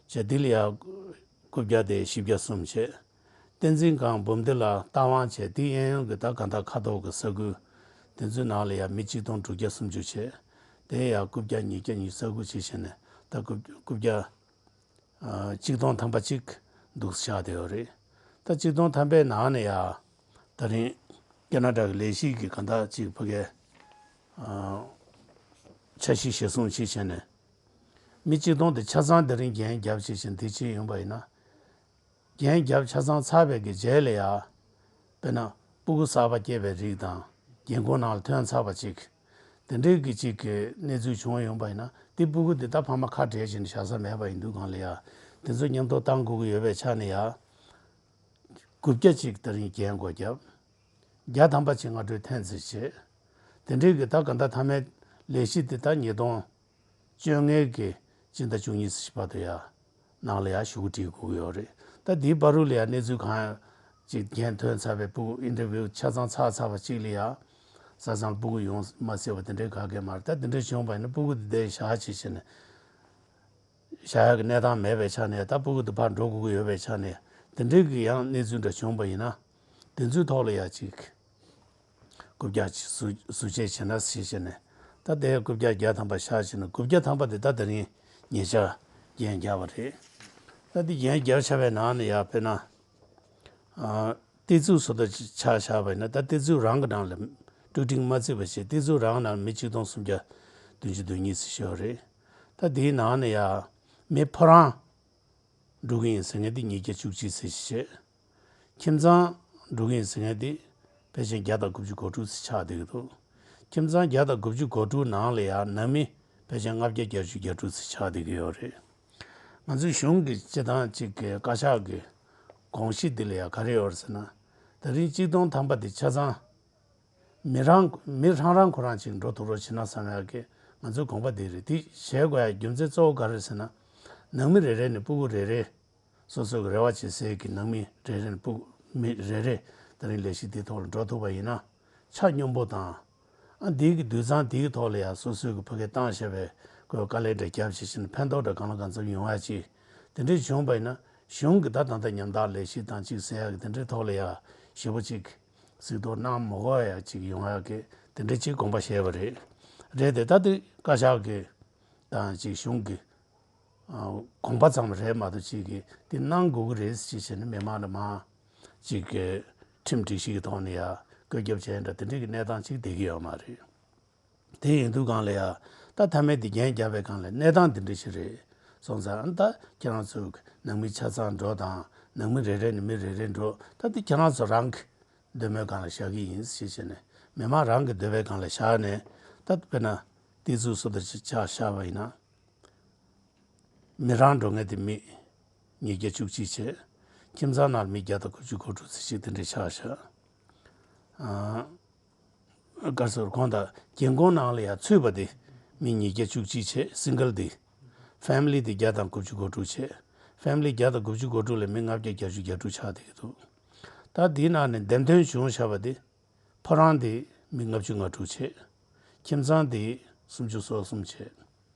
བྱས་དེ་ལ་ཡང་རྐུབ་བཀྱག་དེ་བཞི་བརྒྱ་གསུམ་བྱས། བསྟན་འཛིན་སྒང་འབུམ་སྡེ་ལ་རྟ་དབང་བྱས་དེ་གཡས་གཡོན་གྱི་ད་གང་ལྟར་ཁ་ཐོག་གི་ས་ཁུལ་དེ་ཚོའི་ནང་ལ་ཡང་མི་གཅིག་སྟོང་དྲུག་བརྒྱ་སུམ་ཅུ་བྱས། དེ་ཡང་རྐུབ་བཀྱག་ཉིས་བརྒྱ་ཉི་ཤུ་རྩ་དགུ་བྱས་བྱས་ནས་ད་རྐུབ་རྐུབ་བཀྱག་ཨ་གཅིག་སྟོང་ཐམ་པ་གཅིག་འདུག་ཆགས་བསྡད་ཡོད་རེད། ད་གཅིག་སྟོང་ཐམ་པའི་ནང་ནས་ཡང་ད་རིང་ཁེ་ན་ཌ་གི་ལས་གཞི་གི་གང་ལྟར་ཅིག་ཕ་གིའི་ཨ་འཆར་གཞི་གཞིར་བཟུང་བྱས་བྱས་ནས་མི་གཅིག་སྟོང་དེ་ཆ་ཚང་དེ་རིང་རྒྱན་བརྒྱབ་བྱས་བྱས་ནས་དེ་བྱས་ཡོང་པ་ཡིན་ན། རྒྱན་བརྒྱབ་ཆ་ཚང་ཚར་བའི་གི་རྗེས་ལ་ཡ། དཔེར་ན་སྤུ་གུ་གསར་པ་སྐྱེས་པའི་རིགས་དང་རྒན་འཁོགས་ནང་ལ་ཐོན་ཚར་བ་ཅིག་དེ་འདྲའི་གི་ཅིག་གི་གནས་ཚུལ་བྱུང་བ་ཡོང་པ་ཡིན་ན་དེ་སྤུ་གུ་དེ་ད་ཕ་མ་ཁ་བྲལ་བྱས་ནས་བཞག་ས་མེད་པ་ཡིན་དུས་སྒང་ལ་ཡ། དེ་ཚོ་མཉམ་དུ་བཏང་དགོས་ཀྱི་ཡོད་པའི་ཆ་ནས་ཡ། དགུ་བརྒྱ་ཅིག་དེ་རིང་རྒྱན་སྒོ་བརྒྱབ། བརྒྱ་ཐམ་པ་ཅིག་སྔ་དྲོའི་འཐེན་རྩིས་བྱས། དེ་འདྲའི་གི་ད་ག་ད་མཐའ་མའི་ལས་གཞི་དེ་ད་ཉིས་སྟོང་བཅོ་ལྔའི་གི་ སྤྱི་ཟླ་བཅུ་གཉིས་ཙམ་ཞིག་བར་དུ་ཡ་ནང་ལ་ཡ་ཞུ་གུ་བྲིས་དགོས་ཀྱི་ཡོད་རེད། ད་འདིའི་བར་དུ་ལ་ཡ་གནས་ཚུལ་གང་ཅིག་གཞན་ཐོན་ཚར་བའི་ཕྲུ་གུ་ཨིན་ཊར་བིའུ་ཆ་ཚང་ཚར་ཚར་བ་ཅིག་ལ་ཡ་ས་ཚང་ལ་ཕྲུ་གུ་ཡོང་མ་སྲིད་པ་དེ་འདྲའི་ག་གེ་མ་རེད། ད་དེ་འདྲ་བྱུང་བ་ཡིན་ན་ཕྲུ་གུ་དེ་འདྲའི་བཞག་ཅིག་བྱས་ནས་བཞག་ཡག་གི་གནས་སྟངས་མེད་པའི་ཆ་ནས། ད་ཕྲུ་གུ་དེ་ཕར་འགྲོ་དགོས་ཀྱི་ཡོད་པའི་ཆ་ནས། དེ་འདྲའི་གི་ཡང་གནས་ཚུལ་འདྲ་བྱུང་བ་ཡིན་ན། དེ་ཚོའི་ཐོག་ལ་ཡ་ཅིག་རྐུབ་བཀྱག་ཅིག་ཟུར་ཟུར་བཅད་བྱས་ན་ཞེས་བྱས་ནས། ད་དེ་རྐུབ་བཀྱག་བརྒྱ་ཐམ་པ་བཞག་བྱས་ན། རྐུབ་བཀྱག་ཐམ་པ་དེ་ད་དེ་རིང་ཉེ་ཆར་རྒྱན་བརྒྱབ་པ་རེད། ད་དེ་རྒྱན་བརྒྱབ་བྱ་བའི་ནང་ནས་ཡ་དཔེར་ན། ཨ། ཏི་ཙུའུ་སོ་ད་ཆ་བཞག་པ་ཡིན་ན། ད་ཏི་ཙུའུ་རང་གི་ནང་ལ་ཀྲུའུ་ཀྲིང་མ་བརྩིས་པ་བྱས། ཏི་ཙུའུ་རང་ནང་མི་གཅིག་སྟོང་སུམ་བརྒྱ་བདུན་ཅུ་དོན་གཉིས་ཙམ་ཞིག་ཡོད་རེད། ད་དེའི་ནང་ནས་ཡ་མི་ཕོ་རང་འགྲོ་གི་ཡིན་ཟེར་མཁན་དེ་ཉིས་བརྒྱ་བཅུ་གཅིག་ཙམ་ཞིག་བྱས། ཁྱིམ་ཚང་འགྲོ་གི་ཡིན་ཟེར་མཁན་དེ་ཕལ་ཆེར་བརྒྱ་དང་དགུ་བཅུ་གོ་དྲུག་ཙམ་ཆགས་བསྡད་ཀྱི་འདུག་ཁྱིམ་ཚང་བརྒྱ་དང་དགུ་བཅུ་གོ་དྲུག་ནང་ལ་ཡ་ནང་མི་ཕལ་ཆེར་ལྔ་བརྒྱ་བརྒྱད་ཅུ་གྱ་དྲུག་ཙམ་ཆགས་བསྡད་ཀྱི་ཡོད་རེད། ང་ཚོའི་གཞུང་གི་སྤྱི་བཏང་གཅིག་གི་བཀའ་ཤག་གི་དགོངས་གཞི་འདི་ལ་ཡང་ག་རེ་ཡོད་རེད་ཟེར་ན། ད་རིང་གཅིག་སྟོང་ཐམ་པ་འདི་ཆ་ཚང་མི་རང་མི་རང་རང་ཁོ་རང་གཅིག་འགྲོ་ཐུབ་རོགས་བྱེད་ན་བསམ་ཡག་གི་ང་ཚོའི་དགོངས་པ་འདི་རེད། འདི་བྱེད་དགོས་ཡག་རྒྱུ་མཚན་གཙོ་བོ་ག་རེ་རེད་ཟེར་ན། ནང་མི་རེ་རེ་ནས་སྤུ་གུ་རེ་རེ་སོ་སོ་གི་རེ་བ་བྱེད་སའི་གི་ནང་མི་རེ་རེ་ནས་སྤུ་གུ་མི་རེ་རེ་ད་རིང་ལས་གཞི་འདིའི་ཐོག་ལ་འགྲོ་ཐུབ་པ་ཡིན་ན། ཆ་སྙོམས་པོ་དང་། ཨ། འདིའི་གི་དུད་ཚང་འདིའི་ཐོག་ལ་ཡང་སོ་སོའི་གི་ཕ་གིར་བཏང་བཞག་པའི་གོ་དཀའ་ལས་འདྲ་བརྒྱབ་བྱས་ཕྱིན་ཕན་ཐོགས་འདྲ་གང་ལ་གང་འཚམ་ཡོང་ཡ་ཅིག་དེ་འདྲས་བྱུང་བ་ཡིན་ན། གཞུང་གི་ད་ད་ལྟ་ཉམ་ཐག་ལས་གཞི་དང་ཅིག་ཟེར་ཡ་གི་དེ་འདྲས་ཐོག་ལ་ཡ་ཞེ་པོ་ཅིག་གཟིགས་རྟོག་གནང་མ་དགོས་ཡ་ཅིག་ཡོང་ཡ་གི་དེ་འདྲས་ཅིག་དགོངས་པ་བཞེས་པ་རེད། རེད་དེ། ད་དེ་བཀའ་ཤག་གི་དང་ཅིག་གཞུང་གི་ཨ། དགོངས་པ་ཙམ་རེད་མ་གཏོགས། ཅིག་གིས་འདི་གནང་དགོས་ཀྱི་རེད་ཅེས་བྱས་ནས་མི་མང་ལ་མང་ཅིག་གིས་ཁྲིམས་སྒྲིག་གཞི་གི་ཐོག་ནས་ཡ་བཀོད་ཁྱབ་བྱས་འདྲ་དེ་འདྲའི་གི་གནས་སྟངས་ཅིག་བསྡད་ཀྱི་ཡོད་མ་རེད། དེ་ཡིན་དུས་སྒང་ལ་ཡ་ད་མཐའ་མའི་འདི་རྒྱན་བརྒྱབ་པའི་སྒང་ལ་གནས་སྟངས་འདི་འདྲ་ཞིག་རེད་སོང་ཙང་། ད་ཁྱེད་རང་ཚོ་ནང་མི་ཆ་ཚང་འགྲོ་དང་། ནང་མི་རེ་རེ་ནས་མི་རེ་རེ་འགྲོ། ད་འདི་ཁྱེད་རང་ཚོ་རང་གི་འདོད་མོས་སྒང་ལ་བཞག་གི་ཡིན་ཞེས་བྱས་ནས། མི་མང་རང་གི་འདོད་པའི་སྒང་ལ་བཞག་ནས། ད་དཔེར་ན་ཏི་ཙུའུ་སོ་ད་ཆ་བཞག་པ་ཡིན་ན། མི་རང་འགྲོ་མཁན་དེ་མི་ཉིས་བརྒྱ་བཅུ་གཅིག་བྱས། ཁྱིམ་ཚང་ནང་ལ་མི་བརྒྱ་དང་དགུ་བཅུ་གོ་དྲུག་ཙམ་ཞིག་དེ་འདྲས་ཆགས་བཞག་ཨ། ག་རེ་ཟེར། གོང་དང་རྒྱལ་ཁོངས་ནང་ལ་ཡང་ཚུད་པ་དེ་མི་ཉིས་བརྒྱ་བཅུ་གཅིག་བྱས། སིང་གལ་དེ། ཕེ་མི་ལི་དེ་བརྒྱ་དང་དགུ་བཅུ་གོ་དྲུག་བྱས། ཕེ་མི་ལི་བརྒྱ་དང་དགུ་བཅུ་གོ་དྲུག་ལས་མི་ལྔ་བརྒྱ་བརྒྱད་ཅུ་གྱ་དྲུག་ཆགས་བསྡད་ཀྱི་འདུག་ད་དེའི་ནང་ནས་འདེམས་ཐོན་བྱུང་བཞག་པ་དེ། ཕོ་རང་དེ་མི་ལྔ་བཅུ་ང་དྲུག་བྱས། ཁྱིམ་ཚང་དེ་སུམ་ཅུ་སོ་གསུམ་བྱས།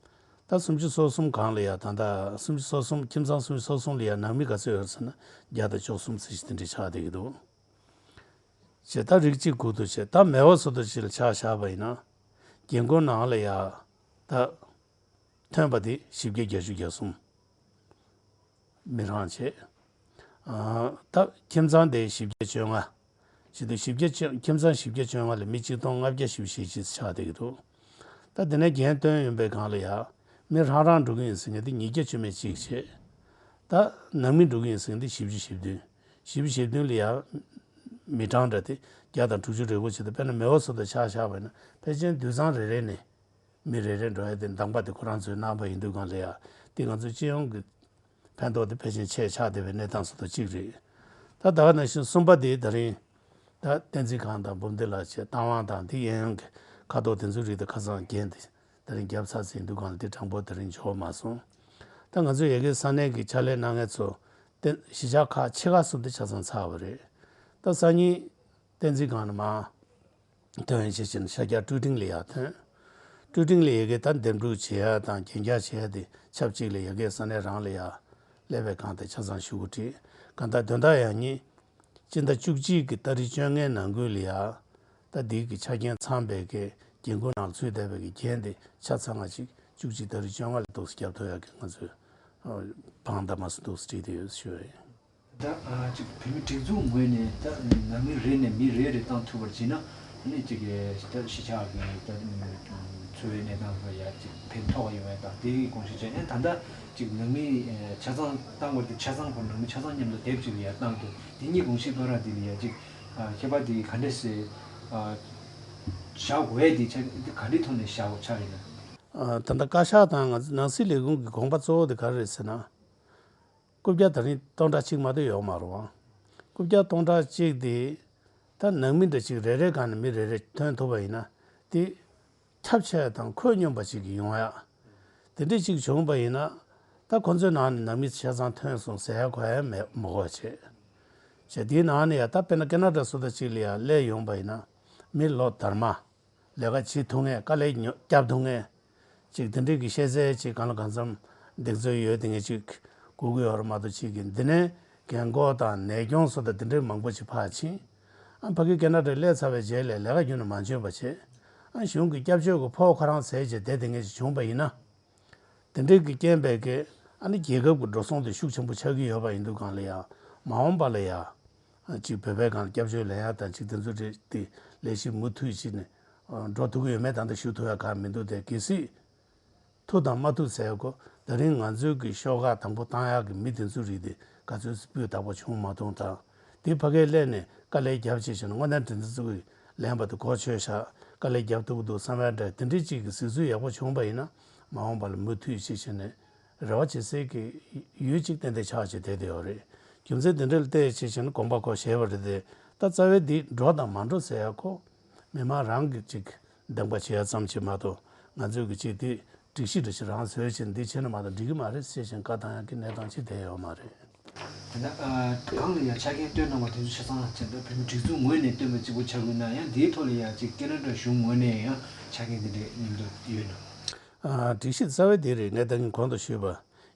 ད་སུམ་ཅུ་སོ་གསུམ་སྒང་ལ་ཡ། ད་ལྟ་སུམ་ཅུ་སོ་གསུམ། ཁྱིམ་ཚང་སུམ་ཅུ་སོ་གསུམ་ལ་ཡ་ནང་མི་ག་ཚོད་ཡོད་ཟེར་ན། བརྒྱ་དང་བཅུ་གསུམ་ཙམ་ཞིག་དེ་འདྲས་ཆགས་བསྡད་ཀྱི་འདུག་བྱས། ད་རིགས་གཅིག་ཁུལ་དུ་བྱས། ད་མེ་འོ་སོ་ད་ཅིག་ལ་ཆ་བཞག་པ་ཡིན་ན། རྒྱལ་ཁོངས་ནང་ལ་ཡ་ད་ཐོན་པ་དེ་བཞི་བརྒྱ་བརྒྱད་ཅུ་གྱ་གསུམ། མི་རང་བྱས། ཨ། ད་ཁྱིམ་ཚང་དེ་བཞི་བརྒྱ་བཅོ་ལྔ། བྱས་དུས་བཞི་བརྒྱ་བཅོ། ཁྱིམ་ཚང་བཞི་བརྒྱ་བཅོ་ལྔ་ལ་མི་གཅིག་སྟོང་ལྔ་བརྒྱ་བཞི་བཅུ་ཞེ་གཅིག་ཆགས་བསྡད་ཀྱི་འདུག་ད་དེ་ནས་རྒྱན་བཏོན་ཡོང་པའི་སྒང་ལ་ཡ། མི་རང་རང་འགྲོ་གི་ཡིན་ཟེར་མཁན་དེ་ཉིས་བརྒྱ་བཅུ་མེད་གཅིག་བྱས། ད་ནང་མི་འགྲོ་གི་ཡིན་ཟེར་མཁན་དེ་བཞི་བཅུ་ཞེ་བདུན། བཞི་བཅུ་ཞེ་བདུན་ལ་ཡ་མི་གྲངས་འདྲ་དེ་བརྒྱ་དང་དྲུག་ཅུ་རེ་དགུ་བྱས་ཏེ། དཔེར་ན་མེ་འོ་སོ་ད་ཆ་བཞག་པ་ཡིན་ན། ཕལ་ཆེར་དུད་ཚང་རེ་རེ་ནས་མི་རེ་རེ་འགྲོ་ཡ་དེ་འདང་པ་དེ་ཁོ་རང་ཚོས་གནང་པ་ཡིན་དུས་སྒང་ལ་ཡ། དེ་ང་ཚོའི་སྤྱི་ཡོངས་ཀྱི་ཕན་ཐོགས་དེ་ཕལ་ཆེར་ཆེ་ཆགས་བསྡད་པའི་གནས་སྟངས་སུ་ད་གཅིག་རེད། ད་ད་ག་ནང་བཞིན་གསུམ་པ་དེ་ད་རིང་ད་བསྟན་འཛིན་སྒང་དང་འབུམ་སྡེ་ལགས་བྱས། རྟ་དབང་དང་དེ་གཡས་གཡོན་གྱི་ཁ་དོག་དེ་ཚོའི་རིགས་དེ་ཁ་སང་རྒྱན་དེ་ད་རིང་བརྒྱབ་ཚར་ཟིན་དུས་སྒང་ལ། དེ་དྲང་པོ་ད་རིང་འབྱོར་མ་སོང་། ད་ང་ཚོ་ཡ་གི་ས་གནས་ཀྱི་ཕྱག་ལས་གནང་མཁན་ཚོ་དེ་གཞིས་ཆགས་ཁག་ཆེ་ཁག་གསུམ་དེ་ཆ་ཚང་ཚར་བ་རེད། ད་སང་ཉིན་བསྟན་འཛིན་སྒང་ནས་མར་ཐོན་བྱས་ཕྱིན་ཤར་རྒྱག་ཀྲུའུ་ཀྲིང་ལ་ཡར་ཐོན། ཀྲུའུ་ཀྲིང་ལ་ཡ་གི་ད་འདེམས་སྒྲུག་བྱེད་ཡ་དང་རྒྱན་རྒྱག་བྱེད་ཡ་དེ་ཆབས་ཅིག་ལ་ཡ་གི་ས་གནས་རང་ལ་ཡ་སླེབས་པའི་སྒང་དེ་ཆ་ཚང་ཞུ་གི་བྲིས། གང་ལྟར་དོན་དག་ཡང་ཉིན་སྤྱི་ཟླ་བཅུ་གཅིག་གི་ཏ་རིག་བཅོ་ལྔའི་ནང་ཁུལ་ལ་ཡ། ད་འདི་གི་ཆ་རྐྱེན་ཚང་བའི་གི་རྒྱན་གོས་ནང་ཚུད་བསྡད་པའི་གི་རྒྱན་དེ་ཆ་ཚང་ང་ཅིག་བཅུ་གཅིག་ཏ་རིག་བཅོ་ལྔ་ལ་འདུག་སེ་རྒྱབ་ཐུབ་ཡ་གི་ང་ཚོས་ཨ་བང་དང་མ་སུ་འདུག་སེ་བྲིས་ཏེ་ཡོད་ཞུ་ཡ་ཡིན། ད་ཨ་ཅིག་བོད་མི་སྒྲིག་འཛུགས་ངོས་ནས་ད་ནང་མི་རེ་ནས་མི་རེ་རེ་བཏང་ཐུབ་པར་བྱས་ན། ཨ་ནི་ཅིག་གི་ད་གཞིས་ཆགས་ཀྱི་ད་འཚོ་བའི་གནས་སྟངས་ལ་ཡ་ཅིག་ཕན་ཐོགས་ཡོང་བ་དང་། དེའི་དགོངས་གཞི་བྱས་ནས། ད་ལྟ་ཅིག་ནང་མི་ཆ་ཚང་བཏང་བར་དུ་ཆ་ཚང་བར་ནང་མི་ཆ་ཚང་མཉམ་དུ་དེབ་ཅིག་ལ་ཡ་བཏང་དུས། དེ་གཉིས་དགོངས་གཞི་བློ་རག་དེ་ལ་ཡ་ཅིག་ཨ་ཁྱད་པར་དེ་ག་འདྲས་སེ་ཨ་བཞག་དགོས་དེ་ཆ་ག་འདྲའི་ཐོག་ནས་བཞག་ཆགས་ཡིན་ན། ཨ་ད་ལྟ་བཀའ་ཤག་དང་ང་ཚོ་ནང་སྲིད་ལས་ཁུངས་ཀྱི་དགོངས་པ་གཙོ་བོ་དེ་ག་རེ་རེད་ཟེར་ན། རྐུབ་བཀྱག་ད་རིང་སྟོང་ཕྲག་གཅིག་མ་གཏོགས་ཡོད་མ་རེད་བ། རྐུབ་བཀྱག་སྟོང་ཕྲག་གཅིག་དེ་ད་ནང་མི་འདྲ་ཅིག་རེ་རེ་སྒང་ནས་མི་རེ་རེ་ཐོན་ཐུབ་པ་ཡིན་ན། དེ་ཁྱབ་ཆེ་དང་ཁོད་སྙོམས་པ་ཅིག་ཡོང་ཡ། དེ་འདྲས་ཅིག་བྱུང་བ་ཡིན་ན། ད་ཁོ་ཚོའི་ནང་ནས་ནང་མི་ཆ་ཚང་ཐོན་སོང་ཟེར་ཡ་གོ་ཡ་མེད་མ་གོ་བྱས། བྱས་དེའི་ནང་ནས་ཡ་ད་དཔེར་ན་ཁེ་ན་ཌ་སུ་འདྲ་ཅིག་ལ་ཡ་སླེབས་ཡོང་བ་ཡིན་ན། མི་ལོ་དར་མ། ལས་ཀ་བྱེད་ཐུབ་མཁན། དཀའ་ལས་ཉོ་རྒྱབ་ཐུབ་མཁན། ཅིག་དེ་འདྲས་ཀྱི་ཤེས་ཚད་ཅིག་གང་ལ་གང་འཚམ་གདེང་ཚོད་ཡོད་དེ་ངས་ཅིག་སྒུག་གི་ཡོད་རེད་མ་གཏོགས། ཅིག་གི་འདི་ནས་རྒན་གོག་དང་ནད་སྐྱོང་སོགས་དང་དེ་འདྲས་མང་པོ་ཅིག་ཕར་ཕྱིན། ཨ་ཕ་གི་ཁེ་ན་ཌར་སླེབས་ཚར་བའི་རྗེས་ལ་ལས་ཀ་ཁྱོན་ནས་མ་འཇོན་པ་བྱས། ཨ་གཞུང་གི་སྐྱབས་བཅོལ་གྱི་ཕོགས་ཁོ་རང་ཟས་བྱས་བསྡད་དེ་ངས་ཅིག་བྱུང་བ་ཡིན་ན། དེ་འདྲས་ཀྱི་རྐྱེན་པས་ཀྱི་ཨ་ནི་རྒྱལ་ཁབ་ཀྱི་འགྲོ་སོང་དེ་ཤུགས་ཆེན་པོ་ཆགས་ཀྱི་ཡོད་པ་ཡིན་དུས་གང་ལ་ཡ། མ་འོངས་པ་ལ་ཡ། ཅིག་བོད་པའི་སྒང་ལ་སྐྱབས་བཅོལ་ལེན་ཡག་དང་ཅིག་དེ་ཚོ་རེད་དེ། ལས་གཞི་མུ་མཐུད་བྱས་ནས་འགྲོ་ཐུབ་ཀྱི་ཡོད་མེད་ད་ལྟ་ཞུ་ཐུབ་ཡག་གང་མི་འདུག་དེ་གལ་སྲིད་ཐུབ་དང་མ་ཐུབ་ཟེར་གོ། ད་རིང་ང་ཚོའི་གི་ཤོག་ཁག་དང་པོ་བཏང་ཡག་གི་མི་དེ་ཚོ་རིགས་དེ་ག་ཚོད་སྤུས་དག་པོ་བྱུང་མ་ཐུབ་དང་། དེ་ཕ་གིར་སླེབས་ནས་དཀའ་ལས་རྒྱབ་བྱས་བྱས་ན་དངོས་གནས་དེ་ཚོ་གི་ལན་པ་དེ་གོ་ཆོད་ཤག་དཀའ་ལས་རྒྱབ་ཐུབ་ཀྱི་འདུག་བསམ་པ་འདྲ་དེ་འདྲས་ཅིག་གི་གཟིགས་ཚུལ་ཡག་པོ་བྱུང་བ་ཡིན་ན། མ་འོངས་པ་ལ་མུ་མཐུད་བྱས་བྱས་ནས། རེ་བ་བྱེད་སའི་གི་ཡུལ་གཅིག་ཏན་ཏན་ཆགས་བྱས་བསྡད་དེ་ཡོད་རེད། རྒྱུ་མཚན་དེ་འདྲ་ལ་བལྟས་བྱས་བྱས་ན་དགོངས་པ་ཁོ་བཞེས་པ་རེད་དེ། ད་རྩ་བའི་འདི་འགྲོ་དང་མ་འགྲོ་ཟེར་ཡ་ཁོ། མི་མང་རང་གི་ཅིག་འདེམས་པ་བྱེད་ཡ་ཙམ་ཅིག་མ་གཏོགས། ང་ཚོས་གི་ཅིག་དེ་སྒྲིག་གཞི་འདྲ་ཞིག་རང་བཟོས་བྱས་འདི་བྱས་ན་མ་གཏོགས་འགྲིག་གི་མ་རེད་ཟེར་བཞིན་བཀའ་བཏང་ཡ་གི་གནས་སྟངས་ཅིག་བསྡད་ཡོད་མ་རེད། དེ་ན་ཨ་གང་ལ་ཡང་ཆ་རྐྱེན་བཏོན་གནང་བ་དེ་ཚོ་ཆ་ཚང་ཅན་ད་བོད་མི་སྒྲིག་འཛུགས་ངོས་ནས་བཏོན་པ་གཅིག་པུ་ཆགས་དགོས་ན་ཡང་དེའི་ཐོག་ལ་ཡང་ཅིག་ཁེ་ན་ཌ་གཞུང་ངོས་ནས་ཡང་ཆ་རྐྱེན་དེ་འདྲའི་མཉམ་དུ་ཡོད་ན། ཨ་སྒྲིག་གཞི་རྩ་བའི་དེ་རེད། ངས་ད་གིན་གོང་དུ་ཞུས་པ་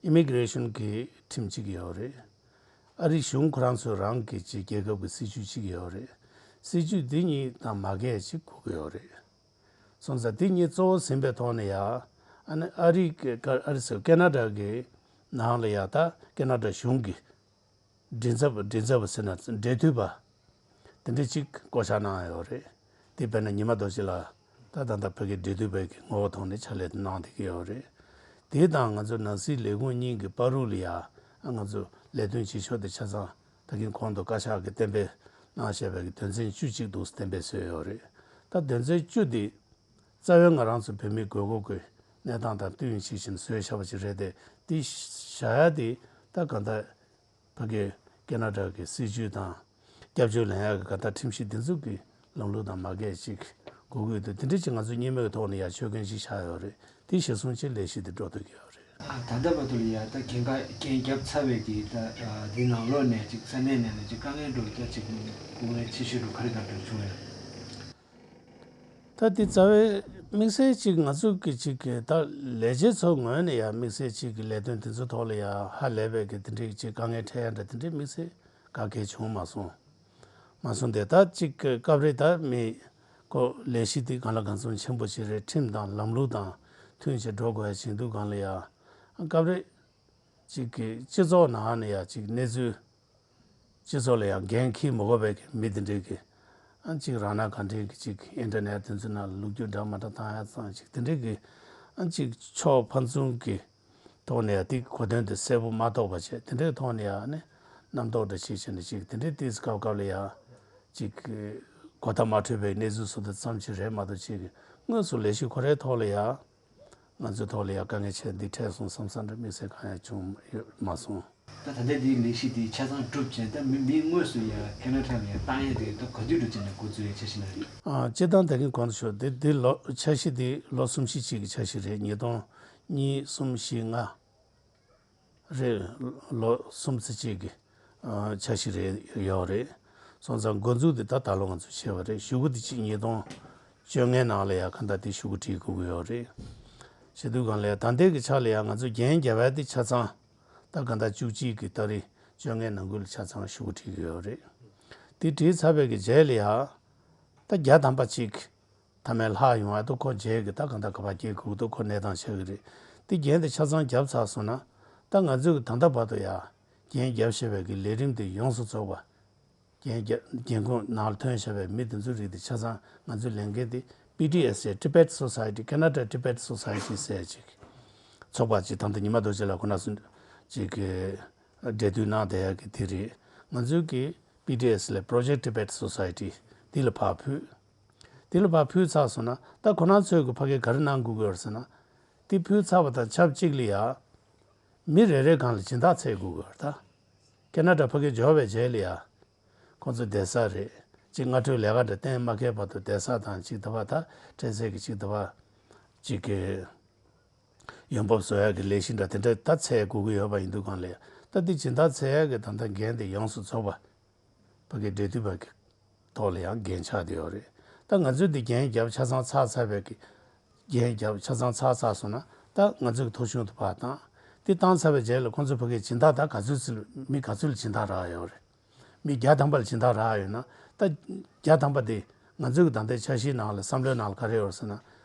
ཨི་མི་གི་རེ་ཤོན་གྱི་ཁྲིམས་གཅིག་ཡོད་རེད། ཨ་རིའི་གཞུང་ཁོ་རང་ཚོའི་རང་གི་ཅིག་རྒྱལ་ཁབ་ཀྱི་སྲིད་ཇུས་གཅིག་ཡོད་རེད། སྲིད་ཇུས་འདི་གཉིས་དང་མ་འགལ་ཅིག་དགོས་ཀྱི་ཡོད་རེད། སོང་ཙང་འདི་གཉིས་གཙོ་བོ་ཟིན་པའི་ཐོག་ནས་ཡ། ཨ་ནི་ཨ་རི་གི་ཨ་རི་ཟེར་ཁེ་ན་ཌ་གི་ནང་ལ་ཡ་ད་ཁེ་ན་ཌ་གཞུང་གི་མགྲིན་ཚབ་མགྲིན་ཚབ་ཟེར་ན་འབྲེལ་མཐུད་པ། དེ་འདྲ་ཅིག་བསྐོ་བཞག་གནང་ཡོད་རེད། དེ་དཔེར་ན་ཉི་མ་རྡོ་རྗེ་ལགས་ད་ད་ལྟ་བོད་ཀྱི་འབྲེལ་མཐུད་པའི་གི་ངོ་བོ་ཐོག་ནས་ཕྱག་ལས་དེ་གནང་བསྡད་ཀྱི་ཡོད་རེད། དེ་དང་ང་ཚོ་ནང་སྲིད་ལས་ཁུངས་གཉིས་ཀྱི་བར་དུ་ལ་ཡ་ང་ཚོ་ལས་དོན་བྱེད་ཕྱོགས་དེ་ཆ་ཚང་ད་གིན་གོང་དུ་བཀའ་ཤག་གིས་གཏན་འབེབས་གནང་བཞག་པའི་གི་དོན་ཚན་བཅུ་གཅིག་འདུག་གཏན་འབེབས་བཟོས་ཡོད་རེད། ད་དོན་ཚན་བཅུ་དེ་རྩ་བའི་ང་རང་ཚོ་བོད་མིའི་དགོས་མཁོ་གི་གནས་སྟངས་དང་བསྟུན་བྱས་བཞིན་བཟོས་བཞག་པ་ཅིག་རེད་དེ། དེ་བཞག་ཡ་དེ་ད་གང་ལྟར། ཕ་གི་ཁེ་ན་ཌ་གི་སྲིད་ཇུས་དང་། སྐྱབས་བཅོལ་ལེན་ཡག་གི་ག་ད་ཁྲིམས་གཞི་འདི་ཚོ་གི་ལམ་ལུགས་དང་མ་འགལ་ཅིག་དགོས་ཀྱི་འདུག་དེ་འདྲ་ཅིག་ང་ཚོ་གཉིས་མོས་ཐོག་ནས་ཡ་ཆོད་མཁན་ཅིག་ཆགས་ཡོད་རེད། དེ་གཞིར་བཟུང་བྱས་ལས་གཞི་འདི་འགྲོ་སྡོད་ཀྱི་ཡོད་རེད། ཨ་ད་ལྟ་བར་དུ་ལ་ཡ་ད་འགན་ཁག་འགན་བརྒྱབ་ཚར་བའི་གི་ད་ཨ་འདི་ནང་ལོགས་ནས་ཅིག་ས་གནས་ནས་ནས་ཅིག་དཀའ་ངལ་འགྲོ་ད་ཅིག་དཀའ་ངལ་ཆེ་ཤོས་འགྲོ་ག་རེ་ག་རེ་འགྲོ་བྱུང་ཡོད། ད་འདི་རྩ་བའི་དམིགས་བསལ་ཅིག་ང་ཚོ་གི་ཅིག་གི་ད་ལས་བྱེད་ཚོ་ངོས་ནས་ཡང་དམིགས་བསལ་ཅིག་གི་ལས་དོན་དེ་ཚོ་ཐོག་ལ་ཡང་ཧ་ལས་པའི་གི་དེ་འདྲའི་ཅིག་དཀའ་ངལ་འཕྲད་ཡ་འདྲ་དེ་འདྲའི་དམིགས་བསལ་ག་གེ་བྱུང་མ་སོང་། མ་སོང་སྟེ་ད་ཅིག་གི་སྐབས་རེ་ད་མི་ཁོ་ལས་གཞི་དེ་གང་ལ་གང་འཚམ་ཆེན་པོ་ཞིག་རེད། ཁྲིམས་དང་ལམ་ལུགས་དང་མཐུན་ཞིག་འགྲོ་དགོས་ཡ་བྱེད་དུས་གང་ལ་ཡང་སྐབས་རེ་ཅིག་གི་སྤྱི་ཚོགས་ནང་ནས་ཡང་ཅིག་གནས་ཚུལ། སྤྱི་ཚོགས་ལ་ཡང་འགན་འཁྱེར་མི་དགོས་པའི་མི་དེ་འདྲའི་གི། ཨ་གཅིག་རང་ན་གང་དྲན་གི་གཅིག་ཨིན་ཊར་ནེཊ་དེ་ཚོའི་ནང་ལ་ལོ་རྒྱུས་འདྲ་མི་འདྲ་བཏང་ཡ་ཙང་གཅིག་དེ་འདྲའི་གི། ཨ་གཅིག་ཕྱོགས་ཕན་ཚུན་གི་ཐོག་ནས་ཡང་དེ་གོ་དོན་དེ་གསལ་པོ་མ་རྟོགས་པ་བྱས། དེ་འདྲའི་ཐོག་ནས་ཡང་ནི་རྣམ་རྟོག་འདྲ་ཞིག་བྱས་ནས་གཅིག་དེ་འདྲའི་དུས་སྐབས་སྐབས་ལ་ཡང་གཅིག་གོ་བརྡ་མ་འཕྲོད་པའི་གནས་ཚུལ་སོགས་དེ་ཙམ་ཞིག་རེད་མ་གཏོགས། གཅིག་དངོས་སུ་ལས་གཞི་ཁོ་རའི་ཐོག་ལ་ཡང་། ང་ཚོའི་ཐོག་ལ་ཡང་དཀའ་ངལ་ཆེ་འདི་འཕྲད་སོང་བསམ་བསམ་འདྲ་དམིགས་བསལ་གང་ཡང་བྱུང་ཡོད་མ་སོང་། ད་ད་ལྟའི་འདིའི་ལས་གཞི་འདི་ཆ་ཚང་གྲུབ་ཅིང་ད་མི་མི་དངོས་སུ་ཡང་ཁེ་ན་ཌ་ལ་ཡང་བཏང་ཡས་དེ་ད་ག་དུས་འགྲོ་ཅིག་ནས་འགོ་འཛུགས་ཡས་འཆར་གཞི་ན་རེད། ཨ་སྤྱིར་བཏང་ད་གིན་གོང་དུ་ཞུས་འདི་འདི་ལོ་འཆར་གཞི་འདི་ལོ་གསུམ་བཞི་གཅིག་གི་འཆར་གཞི་རེད། ཉིས་སྟོང་གཉིས་གསུམ་བཞི་ལྔ། རེད། ལོ་གསུམ་ཙམ་ཅིག་གི་ཨ་འཆར་གཞི་རེད་ཡོད་རེད། སོང་ཙང་འགོ་འཛུགས་དེ་ད་ད་ལོ་ང་ཚོས་བྱས་པ་རེད། གཞུག་གུ་དེ་ཅིག་ཉིས་སྟོང་བཅོ་ལྔའི་ནང་ལ་ཡང་གང་ལྟར་དེ་གཞུག་གུ་སྒྲིལ་དགོས་ཀྱི་ཡོད་རེད། བྱེད་དུས་གང་ལ་ཡང་ད་ལྟའི་གི་ཆ་ལ་ཡང་ང་ཚོ་འགན་བརྒྱབ་ཡ་དེ་ཆ་ཚང་ད་གང་ལྟར་བཅུ་གཅིག་གི་ཏ་རིག་བཅོ་ལྔའི་ནང་ཁུལ་ལ་ཆ་ཚང་གཞུག་གུ་སྒྲིལ་གྱི་ཡོད་རེད། དེ་སྒྲིལ་ཚར་བའི་གི་རྗེས་ལ་ཡང་ད་བརྒྱ་ཐམ་པ་ཅིག་མཐའ་མའི་ལྷག་ཡོང་བ་དུ་ཁོ་རྗེས་ཀྱི་ད་གང་ལྟར་ག་པར་སྐྱེལ་དགོས་འདུག་ཁོ་གནས་སྟངས་ཆགས་ཀྱི་རེད། དེ་འགན་དེ་ཆ་ཚང་བརྒྱབ་ཚར་སོང་ན། ད་ང་ཚོས་ཀྱི་ད་ལྟ་བར་དུ་ཡ་འགན་བརྒྱབ་བཞག་པའི་གི་ལས་རིམ་དེ་ཡོངས་སུ་རྫོགས་པ། འགན་བརྒྱབ་འགན་ཁུར་ནང་ལ་ཐོན་བཞག་པའི་མི་དེ་ཚོ་རིགས་དེ་ཆ་ཚང་ང་ཚོའི་ལས་འགན་དེ་པི་ཊི་ཨེ་སི་ཟེར། Tibet Society Canada Tibet Society ཟེར་ཅིག་ཚོགས་པ་ཅིག་ད་ལྟ་ཉི་མ་རྡོ་རྗེ་ལགས་ཁོ་ན་ཚོ་ཅིག་གི་འབྲེལ་མཐུད་གནང་བསྡད་ཡ་གི་དེ་རེད། ང་ཚོའི་གི་པི་ཊི་ཨེ་སི་ལས་Project Tibet Society དེ་ལ་ཕར་ཕུལ། དེ་ལ་ཕར་ཕུལ་ཚར་སོང་ན་ད་ཁོ་རང་ཚོས་གི་ཕ་གི་ག་རེ་གནང་དགོས་ཀྱི་ཡོད་རེད་ཟེར་ན། དེ་ཕུལ་ཚར་བ་དང་ཆབས་ཅིག་ལ་ཡ། མི་རེ་རེའི་སྒང་ལ་སྦྱིན་བདག་འཚོལ་དགོས་ཀྱི་ཡོད་རེད་ད། ཁེ་ན་ཌ་ཕ་གི་འབྱོར་བའི་རྗེས་ལ་ཡ། ཁོང་ཚོ་བསྡད་ས་རེད། ཅིག་སྔ་འགྲོའི་ལས་ཀ་འདྲ་གཏན་མ་འཁེལ་བར་དུ་བསྡད་ས་དང་ཅིག་ད་བ་ད་འཕྲལ་སེལ་གི་ཅིག་ད་བ། ཅིག་གི་ཡོང་འབབ་བཟོ་ཡག་གི་ལས་གཞི་འདྲ་དེ་འདྲ་ད་འཚོལ་དགོས་ཀྱི་ཡོད་པ་ཡིན་དུས་སྒང་ལ་ཡང་ད་འདི་སྦྱིན་བདག་འཚོལ་ཡག་གི་ད་ལྟ་འགན་དེ་ཡོངས་སུ་རྫོགས་པ་ཕ་གི་འབྲེལ་མཐུད་པ་གི་ཐོག་ལ་ཡང་འགན་ཆགས་བསྡད་ཡོད་རེད། ད་ང་ཚོས་འདི་འགན་བརྒྱབ་ཆ་ཚང་ཚར་ཚར་བའི་གི་འགན་བརྒྱབ་ཆ་ཚང་ཚར་ཚར་སོང་ན་ད་ང་ཚོ་གི་ཐོ་གཞུང་དུ་ཕར་བཏང་། དེ་བཏང་ཚར་བའི་རྗེས་ལ་ཁོང་ཚོ་ཕ་གིའི་སྦྱིན་བདག་ད་ག་ཚོད་ཚིག་མི་ག་ཚོད་ལ་སྦྱིན་བདག་རག་ཡོད་རེད། མི་བརྒྱ་ཐམ་པ་ལ་སྦྱིན་བདག་རག་ཡོད་ན་ད་བརྒྱ་ཐམ་པ་དེ་ང་ཚོ་གི་ད་ལྟའི་འཆར་གཞིའི་ནང་ལ་བསམ་བློའི་ནང་ལ་ག་རེ་ཡོད་རེད་ཟེར་ན།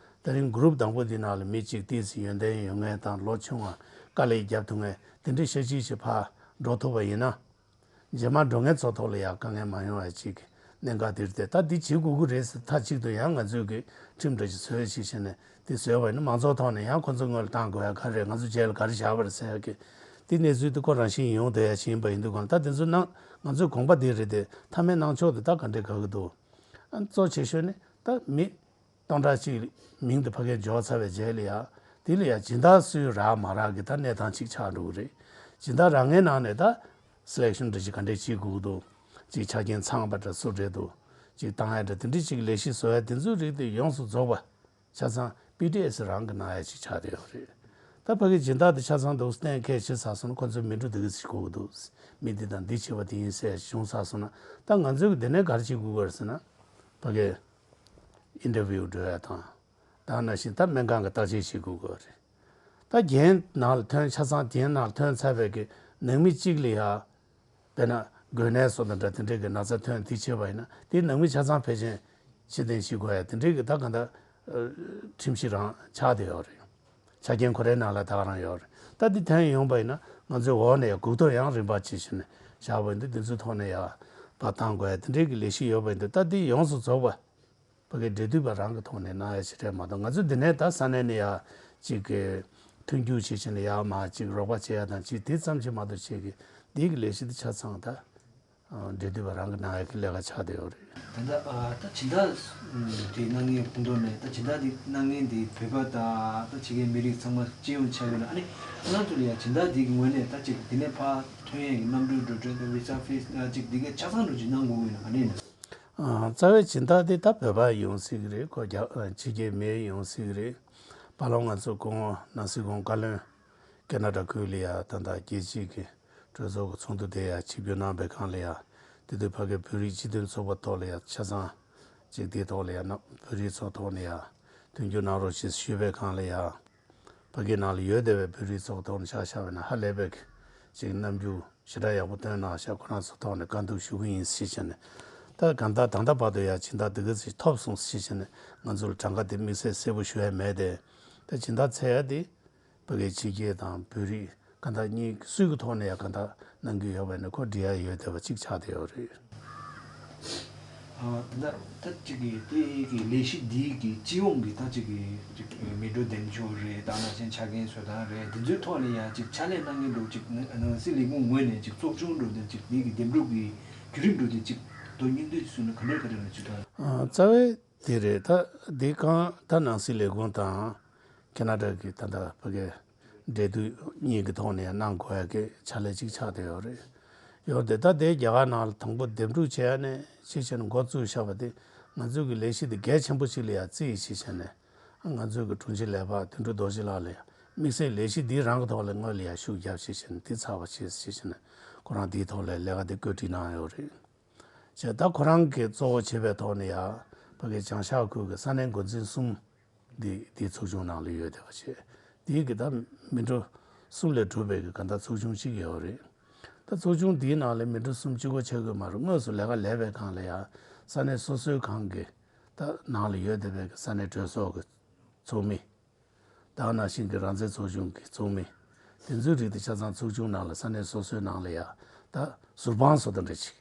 ད་རིང་གུ་རུབ་དང་པོ་འདི་ནང་ལ་མི་གཅིག་ཏོག་ཙམ་ཡོན་ཏན་ཡོད་མཁན་དང་ལོ་ཆུང་བ་དཀའ་ལས་རྒྱབ་ཐུབ་མཁན་དེ་འདྲའི་ཤ་གཅིག་ཞིག་ཕར་འགྲོ་ཐུབ་པ་ཡིན་ན། རྗེས་མ་འགྲོ་མཁན་ཚོ་ཐོག་ལ་ཡང་དཀའ་ངལ་མ་ཡོང་བ་ཅིག་གནད་འགག་འདིར་བལྟས་ད་འདི་བྱེད་དགོས་ཀྱི་རེད་ཟེར་མཐའ་གཅིག་ཏུ་ཡང་ང་ཚོས་ཀྱི་ཁྲིམས་འདྲ་ཞིག་བཟོས་ཅིག་བྱས་ནས་འདི་བཟོས་པ་ཡིན་ན་མང་ཚོགས་ཐོག་ནས་ཡང་ཁོ་ཚོ་སྔོན་ལ་བཏང་དགོས་ཡ་ག་རེ་རེད། ང་ཚོ་རྗེས་ལ་ག་རེ་བཞག་པ་རེད་ཟེར་ཡ་གི་འདི་གནས་ཚུལ་འདི་ཁོ་རང་བཞིན་ཡོང་བསྡད་ཡ་ཞིག་ཡིན་པ་ཡིན་དུས་གང་ལ་ད་འདི་ཚོ་གནང་ང་ཚོའི་དགོངས་པ་འདི་རེད་དེ་མཐའ་མའི་གནང་ཕྱོགས་དེ་ད་ག་འདྲས་དགའ་གི་འདུག་ཨ་གཙོ་ཆེ་ཤོས་ནི་ད་མི་སྟོང་ཕྲག་གཅིག་མིང་དེ་ཕ་གིར་འབྱོར་ཚར་བའི་རྗེས་ལ་ཡ། དེ་ལ་ཡ་སྦྱིན་བདག་སུས་རག་མ་རག་གི་ད་གནས་སྟངས་གཅིག་ཆགས་འགྲོ་གི་རེད། སྦྱིན་བདག་རག་མཁན་ནང་ནས་ད་སི་ལེག་ཤོན་འདྲ་ཅིག་ག་འདྲས་བྱེད་དགོས་ཀྱི་འདུག་ཅིག་ཆ་རྐྱེན་ཚང་པ་འདྲ་སུ་འདྲས་འདུག་ཅིག་བཏང་ཡ་འདྲ་དེ་འདྲས་ཅིག་ལས་གཞི་བཟོ་ཡ་དེ་ཚོའི་རིགས་དེ་ཡོངས་སུ་རྫོགས་པ་ཆ་ཚང་པི་ཏི་ཨེ་སི་རང་གི་གནང་ཡ་ཅིག་ཆགས་བསྡད་ཡོད་རེད། ད་ཕ་གི་སྦྱིན་བདག་དེ་ཆ་ཚང་འདུག་གཏན་འཁེལ་བྱེད་ཚར་སོང་ན་ཁོ་ཚོས་མི་འགྲོ་འདི་ག་ཅིག་དགོས་ཀྱི་འདུག་མི་འདི་དང་འདི་བྱེད་པ་དེ་ཡིན་ཟེར་བྱུང་ཚར་སོང་ན་ད་ང་ཚོས་གི་དེ་ནས་ག་རེ་བྱེད་དགོས་ཀྱི་རེད་ཟེར་ན་ཕ་གི་ཨིན་ཊར་བིའུ་འགྲོ་ཡ་དང་། ད་ནང་བཞིན་ད་སྨན་ཁང་གི་བརྟག་དཔྱད་བྱེད་དགོས་ཀྱི་རེད། ད་རྒན་ནང་ལ་ཐོན་ཆ་ཚང་རྒན་ནང་ལ་ཐོན་ཚར་བའི་གི་ནང་མི་གཅིག་ལ་ཡ། དཔེར་ན་འགོས་ནད་སོགས་དང་འདྲ་དེ་འདྲའི་གི་ན་ཚ་ཐོན་དེ་བྱས་པ་ཡིན་ན་དེའི་ནང་མི་ཆ་ཚང་ཕལ་ཆེར་ཕྱིར་འཐེན་བྱེད་དགོས་ཡ་དེ་འདྲའི་གི་ད་གང་ལྟར་ཁྲིམས་གཞི་རང་ཆགས་བསྡད་ཡོད་རེད། ཆ་རྐྱེན་ཁོ་རའི་ནང་ལ་ད་ག་རང་ཡོད་རེད། ད་འདི་ཐོན་ཡོང་པ་ཡིན་ན་ང་ཚོའི་འོག་ནས་ཡ་སྒུག་ཐོ་ཡང་རིམ་པ་བྱེད་བཞིན་ནས་བཞག་པ་ཡིན་དུས་དེ་ཚོའི་ཐོག་ནས་ཡ་ཕར་བཏང་དགོས་ཡ་དེ་འདྲའི་གི་ལས་གཞི་ཡོད་པ་ཡིན་དུས་ད་འདི་ཡོངས་སུ་རྫོགས་པ། ཕ་གི་འབྲེལ་མཐུད་པ་རང་གི་ཐོག་ནས་གནང་ཡ་ཞིག་རེད་མ་གཏོགས་ང་ཚོ་འདི་ནས་ད་ས་གནས་ནས་ཡ་གཅིག་གི་མཐུན་འགྱུར་བྱེད་བཞིན་ལ་ཡ་མ་གཅིག་རོགས་པ་བྱེད་ཡ་དང་གཅིག་དེ་ཙམ་གྱིས་མ་གཏོགས་བྱེད་གི་འདི་གི་ལས་གཞི་འདི་ཆ་ཚང་ད་འབྲེལ་མཐུད་པ་རང་གི་གནང་ཡ་གི་ལས་ཀ་ཆགས་བསྡད་ཡོད་རེད། ད་ལྟ་ད་སྦྱིན་བདག་དེ་གནང་མཁན་ཁོངས་གཏོགས་ནས་ད་སྦྱིན་བདག་དེ་གནང་མཁན་དེ་བོད་པ་དང་ད་ཕྱི་རྒྱལ་མི་རིགས་ཚང་མ་སྤྱི་ཡོངས་ཆགས་ཡོད་ན་ཨ་ནི་ཁོ་རང་ཚོ་ལ་ཡ་སྦྱིན་བདག་དེ་གི་ངོས་ནས་ད་ཅིག་དེ་ནས་ཕར་ཐོན་ཡས་ཀྱི་གནམ་གྲུ་འགྲོ་གྲོན་དང་བི་ས་ཕིས་ཅིག་འདི་ག་ཆ་ཚང་འགྲོ་ཅིག་གནང་དགོས་ཀྱི་ཡོད་ན་ཨ་ནི། རྩ་བའི་སྦྱིན་བདག་དེ་ད་བོད་པ་ཡོང་སྲིད་ཀྱི་རེད། ཁོ་རྒྱ་ཕྱི་རྒྱལ་མི་ཡོང་སྲིད་ཀྱི་རེད། བར་ལོ་ང་ཚོ་གོང་ནང་སྲིད་གོང་བཀའ་བློན་ཁེ་ན་ཌ་ཁུལ་ལ་ཡ་ད་ལྟ་རྒྱལ་སྤྱིའི་གི་གྲོས་ཚོགས་ཀྱི་ཚོགས་འདུ་དེ་ཡ་ཆིབས་བསྒྱུར་གནང་པའི་སྒང་ལ་ཡ་དེ་དུས་ཕ་གི་བོད་རིགས་སྤྱི་མཐུན་ཚོགས་པ་ཐོག་ལ་ཡ་ཆ་ཚང་ཅིག་དེའི་ཐོག་ལ་ཡ་ན་བོད་རིགས་ཚོགས་ཐོག་ནས་ཡ་མཐུན་འགྱུར་གནང་རོགས་ཞེས་ཞུས་པའི་སྒང་ལ་ཡ། ཕ་གི་ནང་ལ་ཡོད་བསྡད་པའི་བོད་རིགས་ཚོགས་ཐོག་ནས་ཆ་བཞག་པ་ཡིན་ན་ཧ་ལས་པའི་ཅིག་རྣམ་འགྱུར་ཞེ་དྲག་ཡག་པོ་བཏོན་གནང་ཤག་ཁོ་རང་ཚོ་ཐོག་ནས་བཀའ་འདུག་ཞུ་གི་ཡིན་ཟེར་བྱས་ནས། ད་གང་ལྟར་ད་ལྟ་བར་དུ་ཡང་སྦྱིན་བདག་འདི་ག་ཚོད་ཐོབ་སོང་ཟེར་བྱས་ནས་ང་ཚོ་ལ་གྲངས་ཀ་དེ་དམིགས་བསལ་གསལ་པོ་ཞུ་ཡ་མེད་དེ། ད་སྦྱིན་བདག་འཚོལ་ཡ་དེ་ཕ་གི་ཕྱི་རྒྱལ་དང་བོད་རིགས་གང་ལྟར་གཉིས་སུ་གི་ཐོག་ནས་ཡང་གང་ལྟར་གནང་གི་ཡོད་པ་ཡིན་ན་ཁོ་འབྲི་ཡ་ཡོད་བསྡད་པ་གཅིག་ཆགས་བསྡད་ཡོད་རེད། ཨ་ད་ད་གཅིག་གི་དེ་གི་ལས་གཞི་འདི་གི་སྤྱི་ཡོངས་ཀྱི་ད་གཅིག་གི་གཅིག་མི་འགྲོ་འདེམས་ཤོག་རེད། ད་ནང་བཞིན་ཆ་རྐྱེན་བཟོ་སྟངས་རེད། འདི་ཚོའི་ཐོག་ལ་ཡང་གཅིག་ཕྱག་ལས་གནང་མཁན་འགྲོ་གཅིག་ནང་སྲིད་ལས་ཁུངས་ངོས་ནས་གཅིག་ཚོགས་ཆུང་འགྲོ་དེ་གཅིག་འདི་གི་འདེམས་སྒྲུག་གི་བརྒྱུད་རིམ་འགྲོ་དེ་གཅིག་དོ་སྙིང་བསྡུས་གསུངས་ན་ག་འདྲ་ག་འདྲ་ལ་གཅིག་ད། རྩ་བའི་དེ་རེད། ད་འདི་གང་ད་ནང་སྲིད་ལས་ཁུངས་དང་ཁེ་ན་ཌ་གི་ད་ལྟ་ཕ་གི་འབྲེལ་མཐུད་གཉིས་ཀྱི་ཐོག་ནས་གནང་དགོས་ཡ་གི་ཕྱག་ལས་གཅིག་ཆགས་བསྡད་ཡོད་རེད། ཡོད་དེ་ད་ལྟའི་རྒྱ་གར་ནང་ལ་དང་པོ་འདེམས་སྒྲུག་བྱས་ནས་ཕྱི་ཕྱིར་འགོ་བཙུགས་བཞག་པ་དེ་ང་ཚོ་གི་ལས་གཞི་དེ་གལ་ཆེན་པོ་ཞིག་ལ་ཡ་བརྩིས་ཕྱི་ཕྱིར་ནས་ང་ཚོ་གི་དྲུང་ཆེ་ལས་འཕགས་དོན་གྲུབ་རྡོ་རྗེ་ལགས་ལ་ཡ་དམིགས་བསལ་ལས་གཞི་འདིའི་རང་གི་ཐོག་ལ་སྔོན་ལ་ཡ་ཤུགས་རྒྱབ་ཕྱི་ཕྱིར་ནས་དེ་ཚར་བ་བྱས་ཕྱི་ཕྱིར་ནས་ཁོ་རང་དེའི་ཐོག་ལ་ལས་ཀ་དེ་བཀོད་སྒྲིག་གནང་ཡོད་རེད། བྱས་ད་ཁོ་རང་གིས་གཙོ་བོ་བྱས་པའི་ཐོག་ནས་ཡ་ཕ་གི་བྱང་ཤར་ཁུལ་གྱི་ས་གནས་འགོ་འཛིན་གསུམ་འདི་འདིའི་ཚོགས་ཆུང་ནང་ལ་ཡོད་བསྡད་པ་བྱས། དེའི་གི་ད་མི་འགྲོ་གསུམ་ལས་གྲུབ་པའི་གི་ག་ད་ཚོགས་ཆུང་གཅིག་ཡོད་རེད། ད་ཚོགས་ཆུང་འདིའི་ནང་ལ་མི་འགྲོ་གསུམ་གཅིག་པོ་ཆགས་ཀྱི་མ་རེད། དངོས་སུ་ལས་ཀ་ལས་པའི་སྒང་ལ་ཡ་ས་གནས་སོ་སོའི་སྒང་གི་ད་ནང་ལ་ཡོད་བསྡད་པའི་གི་ས་གནས་གྲོས་ཚོགས་ཀྱི་ཚོགས་མི། ད་ག་ནང་བཞིན་གྱི་རང་བཙན་ཚོགས་ཆུང་གི་ཚོགས་མི། དེ་ཚོའི་རིགས་དེ་ཆ་ཚང་ཚོགས་ཆུང་ནང་ལ་ས་གནས་སོ་སོའི་ནང་ལ་ཡ་ད་ཟུར་དཔང་བཟོ་དང་འདྲ་ཅིག་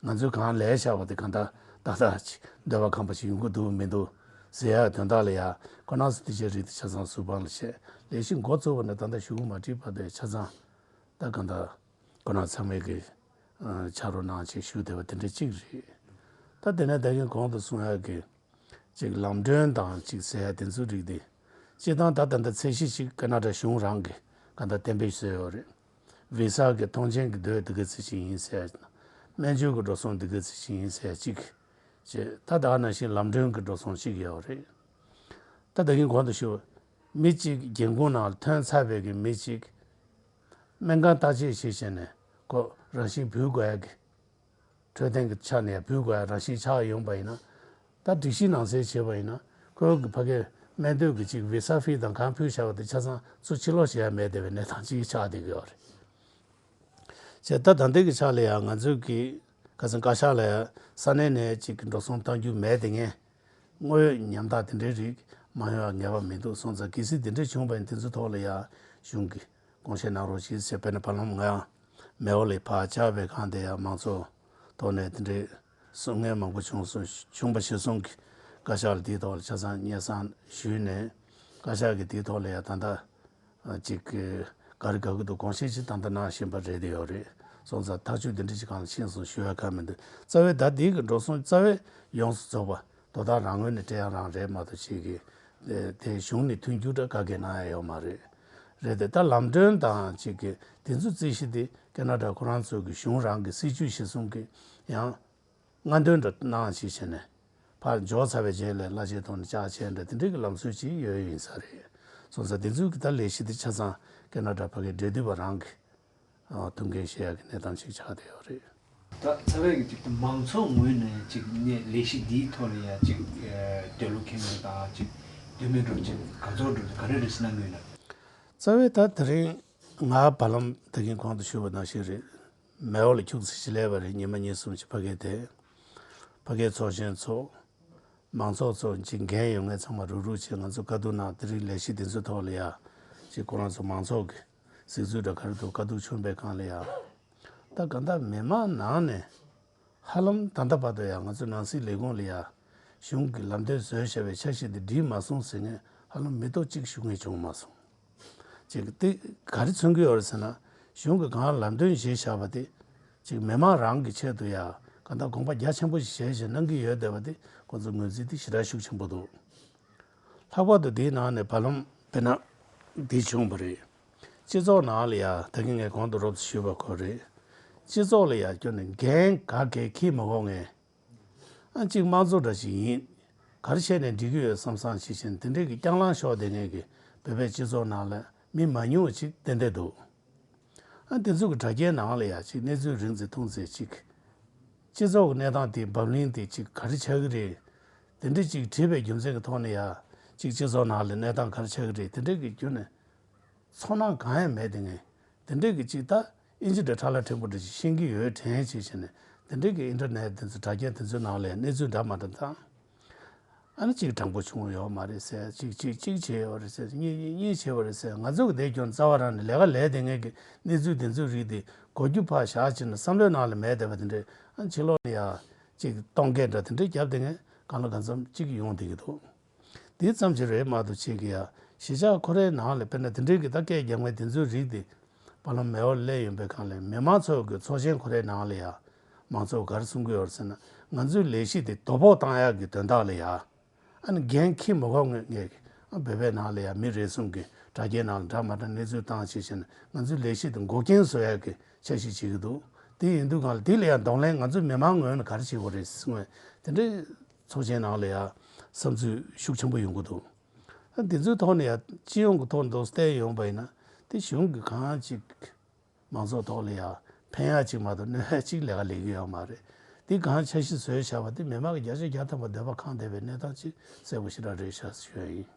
ང་ཚོས་གང་ལས་བྱ་བ་དེ་གང་ལྟར་ཏག་ཏག་ཅིག་འདོད་པ་ཁེངས་པ་ཅིག་ཡོང་གི་འདུག་མི་འདུག་ཟེར་ཡ་དོན་དག་ལ་ཡ་ཁོ་ན་ཚོ་དེ་ཆའི་རིགས་དེ་ཆ་ཚང་ཟུར་དཔང་ལ་བྱས་ལས་གཞི་འགོ་བཙུགས་པ་ནས་ད་ལྟ་གཞུག་གུ་མ་ཁྲིད་བར་དུ་ཆ་ཚང་ད་གང་ལྟར་ཁོ་ན་ཚང་མས་གི་ཕྱག་རོགས་གནང་ཅིག་ཞུ་བསྡད་པ་དེ་འདྲ་ཅིག་རེད། ད་དེ་ནས་ད་གིན་གོང་དུ་གསུང་ཡ་གི་ཅིག་ལམ་གྲོན་དང་ཅིག་ཟེར་ཡ་དེ་ཚོའི་རིགས་དེ། སྤྱིར་བཏང་ད་ད་ལྟ་ཚད་གཞི་ཞིག་ཀ་ན་ཌ་གཞུང་རང་གིས་ག་ད་གཏན་འབེབས་བཟོས་ཡོད་རེད། བི་ས་གི་ཐོངས་མཆན་གྱི་དོད་དེ་ག་ཚད་ཅིག་ཡིན་ཟེར་ཡ། སྨན་བཅོས་ཀྱི་འགྲོ་སོང་དེ་ག་ཚད་ཅིག་ཡིན་ཟེར་ཡ་གཅིག་བྱས་ད་ད་ག་ནང་བཞིན་ལམ་གྲོན་གྱི་འགྲོ་སོང་གཅིག་ཡོད་རེད། ད་ད་གིན་གོང་དུ་ཞུས་ མི་གཅིག་རྒན་ཁོང་ནང་ལ་ཐོན་ཚར་བའི་གི་མི་གཅིག་སྨན་ཁང་བརྟག་དཔྱད་བྱེད་བྱས་ནས་ཁོ་རང་བཞིན་བུད་དགོས་ཡ་གི་འཕྲོད་བསྟེན་གྱི་ཆ་ནས་ཡང་བུད་དགོས་ཡ་རང་བཞིན་ཆགས་ཡོང་པ་ཡིན་ན། ད་སྒྲིག་གཞི་ནང་གསལ་བྱས་པ་ཡིན་ན་ཁོའི་གི་ཕ་གིའི་སྨན་དོན་གྱི་ཅིག་བི་ས་ཧྥི་དང་གང་ཕུལ་བཞག་པ་དེ་ཆ་ཚང་ཚུར་ཕྱིར་སློག་བྱེད་ཡ་མེད་བསྡད་པའི་གནས་སྟངས་ཅིག་ཆགས་བསྡད་ཀྱི་ཡོད་རེད། བྱས་ད་ད་ལྟའི་གི་ཆ་ལ་ཡང་ང་ཚོའི་གི་ཁ་སང་བཀའ་ཤག་ལ་ཡང་ས་གནས་ནས་ཅིག་གི་འགྲོ་སོང་གཏང་རྒྱུ་མེད་དེ་ངས་དངོས་ཡོད་ཉམ་ཐག་དེ་འདྲའི་རིགས་མ་ཡོང་བ་ངེས་པ་མི་འདུག་སོང་ཙང་གལ་སྲིད་དེ་འདྲ་བྱུང་བ་ཡིན་དེ་ཚོའི་ཐོག་ལ་ཡང་གཞུང་གི་དགོངས་བཞེས་གནང་རོགས་ཞེས་ཟེར་དཔེར་ན་བར་ལམ་ང་ཡང་མེའོ་ལ་ཕར་བཅར་བའི་སྒང་དེ་ཡང་མང་ཚོགས་ཐོག་ནས་དེ་འདྲའི་གསུང་མཁན་མང་པོ་བྱུང་སོང་བྱུང་བ་གཞིར་བཟུང་གི་བཀའ་ཤག་ལ་དེའི་ཐོག་ལ་ཆ་ཚང་སྙན་སེང་ཞུས་ནས་བཀའ་ཤག་གིས་དེའི་ཐོག་ལ་ཡང་ད་ལྟ། ཅིག་ག་རེ་དགའ་གི་འདུག་དགོངས་བཞེས་ཅིག་ད་ལྟ་གནང་བཞིན་པ་རེད་དེ་ཡོད་རེད། སོང་ཙང་ཐག་གཅོད་འདི་འདྲ་ཅིག་གང་ལ་ཕྱིན་སོང་ཞུ་ཡ་ག་མི་འདུག་རྩ་བའི་ད་འདི་གི་འགྲོ་སོང་རྩ་བའི་ཡོངས་སུ་རྫོགས་པ་དོ་བདག་རང་ངོས་ནས་སྤྲད་ཡ་རང་རེད་མ་གཏོགས་ཅིག་གི་དེ་གཞུང་ནས་མཐུན་འགྱུར་འདྲ་ག་གེ་གནང་ཡ་ཡོད་མ་རེད། རེད་དེ་ད་ལམ་གྲོན་དང་ཅིག་གི་དེ་ཚོ་རྩིས་གཞི་དེ་ཀེ་ན་ཌ་ཁོ་རང་ཚོ་གི་གཞུང་རང་གི་སྲིད་ཇུས་གཞིར་བཟུང་གི་ཡང་། སྔ་འདོན་འདྲ་གནང་ཞིག་བྱས་ནས་ཕར་འབྱོར་ཚར་བའི་རྗེས་ལ་གླ་ཆའི་ཐོག་ནས་བཅའ་ཆས་འདྲ་དེ་འདྲའི་གི་ལམ་སྲོལ་ཅིག་ཡོད་ཡིན་ས་རེད། སོང་ཙང་དེ་ཚོའི་གི་ད་ལས་གཞི་དེ་ཆ་ཚང་ཀེ་ན་ཌ་ཕ་གིའི་འབྲེལ་མཐུད་པ་རང་གི་ཨ་ཐུགས་འགན་བཞེས་ཡག་གི་གནས་སྟངས་ཅིག་ཆགས་བསྡད་ཡོད་རེད། ད་རྩ་བའི་གི་ཅིག་ད་མང་ཚོགས་ངོས་ནས་ཅིག་ནས་ལས་གཞི་འདིའི་ཐོག་ལ་ཡ་ཅིག་འདོད་བློ་ཁེངས་པ་དང་ཅིག་འདོད་མོས་འགྲོ་ཅིག་ག་ཚོད་འགྲོ་ག་རེ་རེད་ཟེར་ན་ངོས་ནས། རྩ་བའི་ད་དེ་རིང་ང་བར་ལམ་ད་གིན་གོང་དུ་ཞུས་པ་ནང་བཞིན་རེད། མེའོ་ལ་ཁྱུག་ཙམ་ཞིག་སླེབས་པ་རེད། ཉི་མ་གཉིས་གསུམ་ཞིག་ཕ་གིར་བསྡད། ཕ་གིའི་ཚོགས་ཆེན་ཚོགས། མང་ཚོགས་ཚོ་ཅིག་འགན་ཡོད་མཁན་ཚང་མ་རུག་རུག་བྱས་ང་ཚོ་བཀའ་བསྡུར་གནང་དེ་རིང་ལས་གཞི་དེ་ཚོའི་ཐོག་ལ་ཡ། ཅིག་ཁོ་རང་ཚོ་མང་ཚོགས་ཀྱི་གཟིགས་ཚུལ་འདྲ་ག་རེ་འདུག་བཀའ་བསྡུར་བྱུང་བའི་སྒང་ལ་ཡ། ད་གང་ལྟར་མི་མང་ནང་ནས་ཧ་ལམ་ད་ལྟ་བར་དུ་ཡ་ང་ཚོ་ནང་སྲིད་ལས་ཁུངས་ལ་ཡ། གཞུང་གི་ལམ་སྟོན་བཟོས་བཞག་པའི་འཆར་གཞི་འདི་འགྲིག་མ་སོང་ཟེར་མཁན་ཧ་ལམ་མི་ཐོག་གཅིག་ཞུ་མཁན་བྱུང་མ་སོང་། ཅིག་དེ་ག་རེ་མཚོན་གྱི་ཡོད་རེད་ཟེར་ན། གཞུང་གིས་གང་ལམ་སྟོན་བཞེས་བཞག་པ་དེ། ཅིག་མི་མང་རང་གི་ཆེད་དུ་ཡ། གང་ལྟར་དགོངས་པ་རྒྱ་ཆེན་པོ་ཞིག་བཞེས་བཞིན་གནང་གི་ཡོད་བསྡད་པ་དེ་ཁོང་ཚོ་ངོས་འཛིན་དེ་ཞེ་དྲག་ཤུགས་ཆེན་པོ་འདུག་ལྷག་པར་དུ་དེའི་ནང་ནས་བར་ལམ་དཔེར་ན། འདི་བྱུང་བ་རེད། སྤྱི་ཚོགས་ནང་ལ་ཡ་ད་གིན་ངས་གོང་དུ་རོབ་ཙམ་ཞུས་པ་ཁོ་རེད། སྤྱི་ཚོགས་ལ་ཡ་ཁྱོན་ནས་འགན་ག་གེ་འཁྱེར་མ་དགོས་མཁན། ཨ་གཅིག་དམངས་གཙོ་འདྲ་ཞིག་ཡིན། ག་རེ་བྱས་ནས་འགྲིག་གི་ཡོད་བསམ་བསམ་ཞིག་བྱས་ནས་དེ་འདྲའི་གི་རྐྱང་ལངས་ཤོར་བསྡད་མཁན་གི་བོད་པའི་སྤྱི་ཚོགས་ནང་ལ་མི་མ་ཉུང་བ་ཅིག་ཏན་ཏན་འདུག་ཨ་དེ་ཚོ་གི་དྲ་རྒྱའི་ནང་ལ་ཡ་ཅིག་གནས་ཚུལ་རིག་འཛིན་མཐོང་ཚེ་ཅིག་སྤྱི་ཚོགས་ཀྱི་གནས་སྟངས་དེ་བབ་བརླིང་དེ་ཅིག་ག་རེ་ཆགས་ཀྱི་རེད། དེ་འདྲ་ཅིག་བྲིས་པའི་རྒྱུ་མཚན་གྱི་ཐོག་ནས་ཡ་ཅིག་སྤྱི་ཚོགས་ནང་ལ་གནས་སྟངས་ག་རེ་ཆགས་ཀྱི་རེད་དེ་འདྲ་གི་བརྒྱུད་ནས། ཚོར་སྣང་གང་ཡང་མེད་དེ་ངས་དེ་འདྲས་ཀྱི་ཅིག་ད་ཨིན་ཇི་འདྲ་ཁྲ་ལ་ཕྲན་བུ་འདྲ་ཅིག་ཤེས་ཀྱི་ཡོད་དྲན་བྱས་བྱས་ནས་དེ་འདྲས་ཀྱི་ཨིན་ཊར་ནེཊ་དེ་ཚོ་དྲ་རྒྱ་དེ་ཚོའི་ནང་ལ་གནས་ཚུལ་འདྲ་མ་འདྲ་དང་། ཨ་ནི་ཅིག་དྲང་པོ་བྱུང་ཡོད་མ་རེད་ཟེར་ཅིག་ཅིག་ཅིག་བྱས་ཡོད་རེད་ཟེར་གཉིས་གཉིས་བྱས་པ་རེད་ཟེར་ང་ཚོ་གི་དེ་སྐྱོན་རྩ་བ་རང་ནས་ལས་ཀ་ལས་དེ་ངས་ཀྱི་གནས་ཚུལ་དེ་ཚོའི་རིགས་དེ་གོ་རྒྱུ་ཕར་བཞག་བྱས་ནས་བསམ་བློའི་ནང་ལ་མེད་བསྡད་པ་དེ་འདྲས་ཨ་ཕྱི་ལོགས་ནས་ཡ་ཅིག་གཏོང་སྐད་འདྲ་དེ་འདྲས་བརྒྱབ་དེ་ངས་གང་ལ་གང་འཚམ་ཅིག་ཡོང་བསྡད་ཀྱི་འདུག་དེ་ཙམ་ཅིག་རེད་མ་གཏོགས་ཅིག་གི་ཡ། གཞིས་ཆགས་ཁོ་རའི་ནང་ལ་དཔེར་ན་དེ་འདྲའི་གི་ད་སྐད་རྒྱག་མཁན་དེ་ཚོའི་རིགས་དེ། བར་ལམ་མེའོར་སླེབས་ཡོང་པའི་སྒང་ལ་མི་མང་ཚོ་གི་ཚོགས་ཆེན་ཁོ་རའི་ནང་ལ་ཡ། མང་ཚོགས་ག་རེ་གསུང་གི་ཡོད་རེད་ཟེར་ན། ང་ཚོའི་ལས་གཞི་དེ་དོ་ཕོག་བཏང་ཡག་གི་དོན་དག་ལ་ཡ། ཨ་ནི་འགན་འཁྱེར་མི་དགོས་ངས་ངས་ཨ་བོད་པའི་ནང་ལ་ཡ་མི་རེ་ཟུང་གི་དྲ་རྒྱའི་ནང་ལ་འདྲ་མ་འདྲ་གནས་ཚུལ་བཏང་བྱས་བྱས་ན་ང་ཚོའི་ལས་གཞི་དེ་འགོག་རྐྱེན་བཟོ་ཡག་གི་འཆར་གཞི་བྱེད་ཀྱི་འདུག་དེ་ཡིན་དུས་སྒང་ལ་དེ་ལ་ཡ་གདོང་ལེན་ང་ཚོའི་མི་མང་ངོས་ནས་ག་རེ་བྱེད་དགོས་རེད་ཟེར་ངས་དེ་འདྲའི། ཚོགས་ཆེན་ནང་ལ་ཡང་བསམ་ཚུལ་ཤུགས་ཆེན་པོ་ཡོང་གི་འདུག་ཨ་འདི་ཚོའི་ཐོག་ནས་ཡང་སྤྱི་ཡོངས་ཀྱི་ཐོག་ནས་བལྟས་ཡོང་པ་ཡིན་ན་དེ་གཞུང་གིས་གང་ཅིག་མང་ཚོགས་ཐོག་ལ་ཡང་ཕན་ཡག་ཅིག་མ་གཏོགས་གནོད་ཡག་ཅིག་ལས་ཀ་ལས་ཀྱི་ཡོད་མ་རེད། འདི་གང་འཆར་གཞི་བཟོས་བཞག་པ་དེ་མི་མང་གི་བརྒྱ་ཆ་བརྒྱ་ཐམ་པ་འདོད་པ་ཁེངས་བསྡད་པའི་གནས་སྟངས་ཅིག་གསལ་པོ་ཞེ་དྲག་རེད་ཤག་ཞུ་ཡ་ཡིན།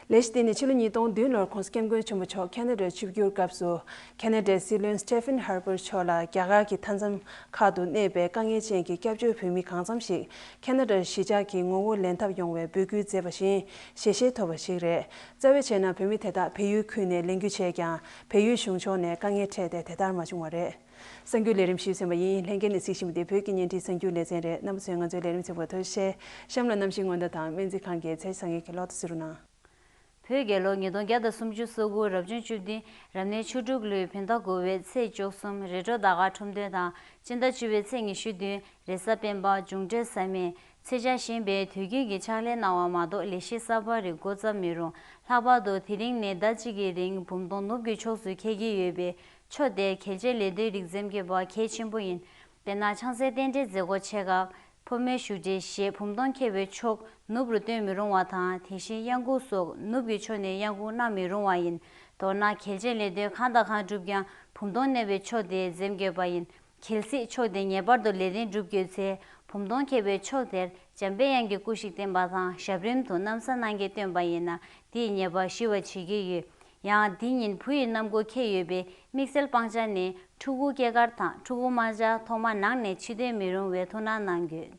ལས་གཞི་དེ་ནི་ཕྱི་ལོ་ཉིས་སྟོང་བདུན་ལོར་༧གོང་ས་༧སྐྱབས་མགོན་ཆེན་པོ་མཆོག་ཁེ་ན་ཌར་ཆིབས་བསྒྱུར་སྐབས་སུ། ཁེ་ན་ཌའི་སྲིད་བློན་Stephen Harper་མཆོག་ལ་རྒྱ་གར་གྱི་མཐའ་མཚམས་ཁག་ཏུ་གནས་པའི་དཀའ་ངལ་ཅན་གྱི་སྐྱབས་བཅོལ་བོད་མི་གང་འཚམ་ཞིག་ཁེ་ན་ཌར་གཞིས་ཆགས་ཀྱི་ངོ་བོ་ལེན་ཐབས་ཡོང་བའི་འབོད་སྐུལ་མཛད་པ་བཞིན་ཞལ་བཞེས་ཐོབ་པ་ཞིག་རེད། རྩ་བའི་ཆ་ནས་བོད་མི་དེ་དག་བལ་ཡུལ་ཁུལ་ནས་ལེན་རྒྱུ་བྱས་ཀྱང་བལ་ཡུལ་གཞུང་ཕྱོགས་ནས་དཀའ་ངལ་འཕྲད་དེ་དེ་ལྟར་མ་བྱུང་བ་རེད། གསར་འགྱུར་ལས་རིམ་ཞུས་ཟིན་པ་ཡིན། ལྷན་རྒྱས་ནས་གཟིགས་བཞིན་པ་དེ་བོད་ཀྱི་བརྙན་འཕྲིན་གསར་འགྱུར་ལེ་ཚན་རེད། རྣམ་པ་ཚོས་ང་ཚོའི་ལས་རིམ་གཟིགས་པར་ཐུགས་རྗེ་ཆེ། གཤམ་ལ་གནམ་གཤིས་སྔོན་བརྡ་དང་སྨན་རྩིས་ཁང་གི་ཚེས་བཟང་ངན་གྱི་ལོག་ཏུ་གཟིགས་རོགས་གནང་། བོད་རྒྱལ་ལོ་ཉིས་སྟོང་བརྒྱ་དང་སུམ་ཅུ་སོ་དགུ་རབ་བྱུང་བཅུ་བདུན་རབ་གནས་ཆུ་འབྲུག་ལོའི་བོད་ཟླ་དགུ་པའི་ཚེས་བཅུ་གསུམ་རེས་གྲོལ་ཟླ་སྐར་ཁྲོམ་སྟོན་དང་སྤྱི་ཟླ་བཅུ་པའི་ཚེས་ཉི་ཤུ་བདུན་རེས་གཟའ་སྤེན་པ་འབྱུང་འཕྲོད་གཟའ་མིག་ཚེས་ཆ་བཞིན་པའི་དུས་རྒྱུན་གྱི་ཕྱག་ལས་གནང་བ་མ་གཏོགས་ལས་གཞི་གསར་པ་རིགས་འགོ་བརྩམས་མི་རུང་། ལྷག་པར་དུ་དེ་རིང་ནས་ཟླ་གཅིག་གི་རིང་འབུམ་སྡོང་ནུབ་ཀྱི་ཕྱོགས་སུ་འཁེལ་གྱི་ཡོད་པའི་ཆུ་དེ་གལ་ཆེའི་ལས་དོན་རིགས་འཛེམ་གྱི་བ་གལ་ཆེན་པོ་ཡིན། དེས་ན་ཆང་སའི་རྟེན་འབྲེལ་མཛད་སྒོ་ཆེ་ཁག་ཕོ་མོའི་བཞུགས་གྲལ་ཞེས་བུམ་སྟོང་ཁེབས་པའི་ཕྱོགས་ནུབ་རུ་སྟོན་མི་རུང་བ་དང་། དེ་བཞིན་གཡང་འགུགས་སོགས་ནུབ་ཀྱི་ཕྱོགས་ནས་གཡང་འགུགས་གནང་མི་རུང་བ་ཡིན། མདོར་ན་གལ་ཆེན་ལས་དོན་གང་དང་གང་བསྒྲུབས་ཀྱང་བུམ་སྟོང་གནས་པའི་ཕྱོགས་དེ་འཛེམ་དགོས་པ་ཡིན། གལ་སྲིད་ཕྱོགས་དེ་ངེས་པར་དུ་ལས་དོན་སྒྲུབ་དགོས་ཚེ། བུམ་སྟོང་ཁེབས་པའི་ཕྱོགས་དེར་འཇམ་པའི་དབྱངས་ཀྱི་སྐུ་ཞིག་བསྟན་པ་དང་། ཞབས་རིམ་དུ་ན་བཟའ་གནང་གིས་བསྟོད་པ་ཡིན་ན། དེའི་ཉེས་པ་ཞི་བར་བྱེད་ཀྱི་ཡོད། ཡང་དེ་ཉིན་བུ་ཡི་གནམ་སྒོ་ཁེལ་ཡོད་པས། དམིགས་བསལ་སྤང་བྱ་ནི་ཕྲུ་གུ་སྐྱེས་སྐར་དང་ཕྲུ་གུ་དམར་འབྱར་ཐོག་མ་ནང་ནས་ཕྱི་སྟོན་མི་རུང་བའི་ཐུགས་སྣང་གནང་དགོས།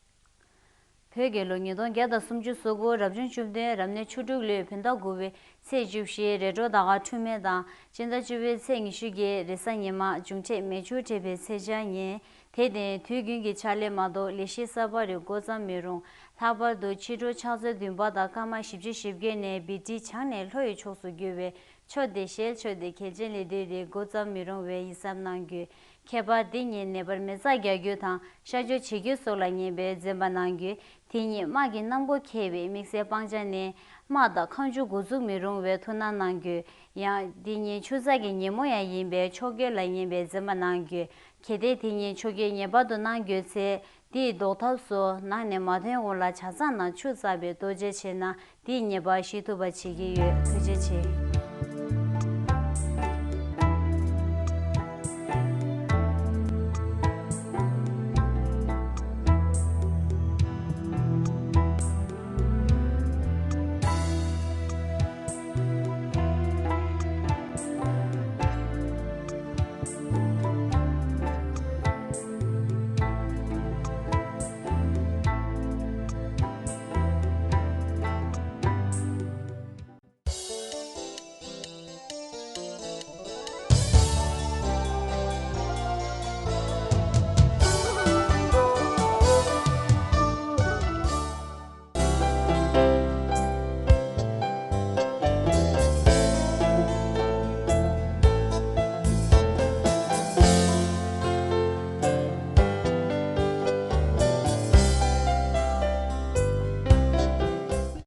བོད་རྒྱལ་ལོ་ཉིས་སྟོང་བརྒྱ་དང་སུམ་ཅུ་སོ་དགུ་རབ་བྱུང་བཅུ་བདུན་རབ་གནས་ཆུ་འབྲུག་ལོའི་བོད་ཟླ་དགུ་པའི་ཚེས་བཅུ་བཞི་རེས་འགྲོགས་ཟླ་སྐར་འཁྲུལ་མེད་དང་། སྤྱི་ཟླ་བཅུ་པའི་ཚེས་ཉི་ཤུ་བརྒྱད་རེས་གཟའ་ཉི་མ། འབྱུང་འཕྲོད་མེ་ཆུ་འདྲེས་པའི་ཚེས་བཅོ་ལྔ་ཉིན། དེ་སྟེང་དུས་རྒྱུན་གྱི་ཕྱག་ལས་མ་གཏོགས་ལས་གཞི་གསར་པ་རེ་འགོ་བརྩམས་མི་རུང་། ལྷག་པར་དུ་ཕྱི་དྲོ་ཕྱག་ཚོད་བདུན་པ་དང་སྐར་མ་བཞི་བཅུ་ཞེ་བརྒྱད་ནས་བི་ཊི་བྱང་ནས་ལྷོ་ཡི་ཕྱོགས་སུ་བསྒྱུར་བའི་ཕྱོགས་དེ་ཞལ་ཕྱོགས་དེ་གལ་ཆེན་ལས་དོན་རེ་འགོ་བརྩམས་མི་རུང་བས་ཡིད་གཟབ་གནང་དགོས། ཁྱད་པར་འདི་ཉིད་ནད་པར་མེ་བཙའ་རྒྱག་རྒྱུ་དང་གཤག་བཅོས་བྱེད་རྒྱུ་སོགས་ལ་ངེས་པའི་འཛེམ་པ་གནང་དགོས། དེ་ཉིད་དམག་གི་གནམ་སྒོ་ཁེལ་བའི་དམིགས་བསལ་སྤང་བྱ་ནི། དམག་དང་ཁ་མཆུ་འགོ་འཛུགས་མི་རུང་བའི་ཐུགས་སྣང་གནང་དགོས། ཡང་འདི་ཉིད་ཆུ་ཚགས་ཀྱི་ཉིན་མོ་ཡང་ཡིན་པས་ཕྱོགས་འགྱུར་ལ་ངེས་པའི་འཛེམ་པ་གནང་དགོས། གལ་ཏེ་དེ་ཉིད་ཆུ་རྐྱལ་ངེས་པར་དུ་གནང་དགོས་ཚེ། དེའི་ཟློག་ཐབས་སུ་ནང་ནས་མ་ཐོན་གོང་ལ་ཇ་ཚང་ནང་ཆུ་བཙགས་པའི་ལྟོ་ཆས་བྱས་ན་དེའི་ཉེས་པ་ཞི་ཐུབ་པ་བྱེད་ཀྱི་ཡོད། ཐུགས་རྗེ་ཆེ།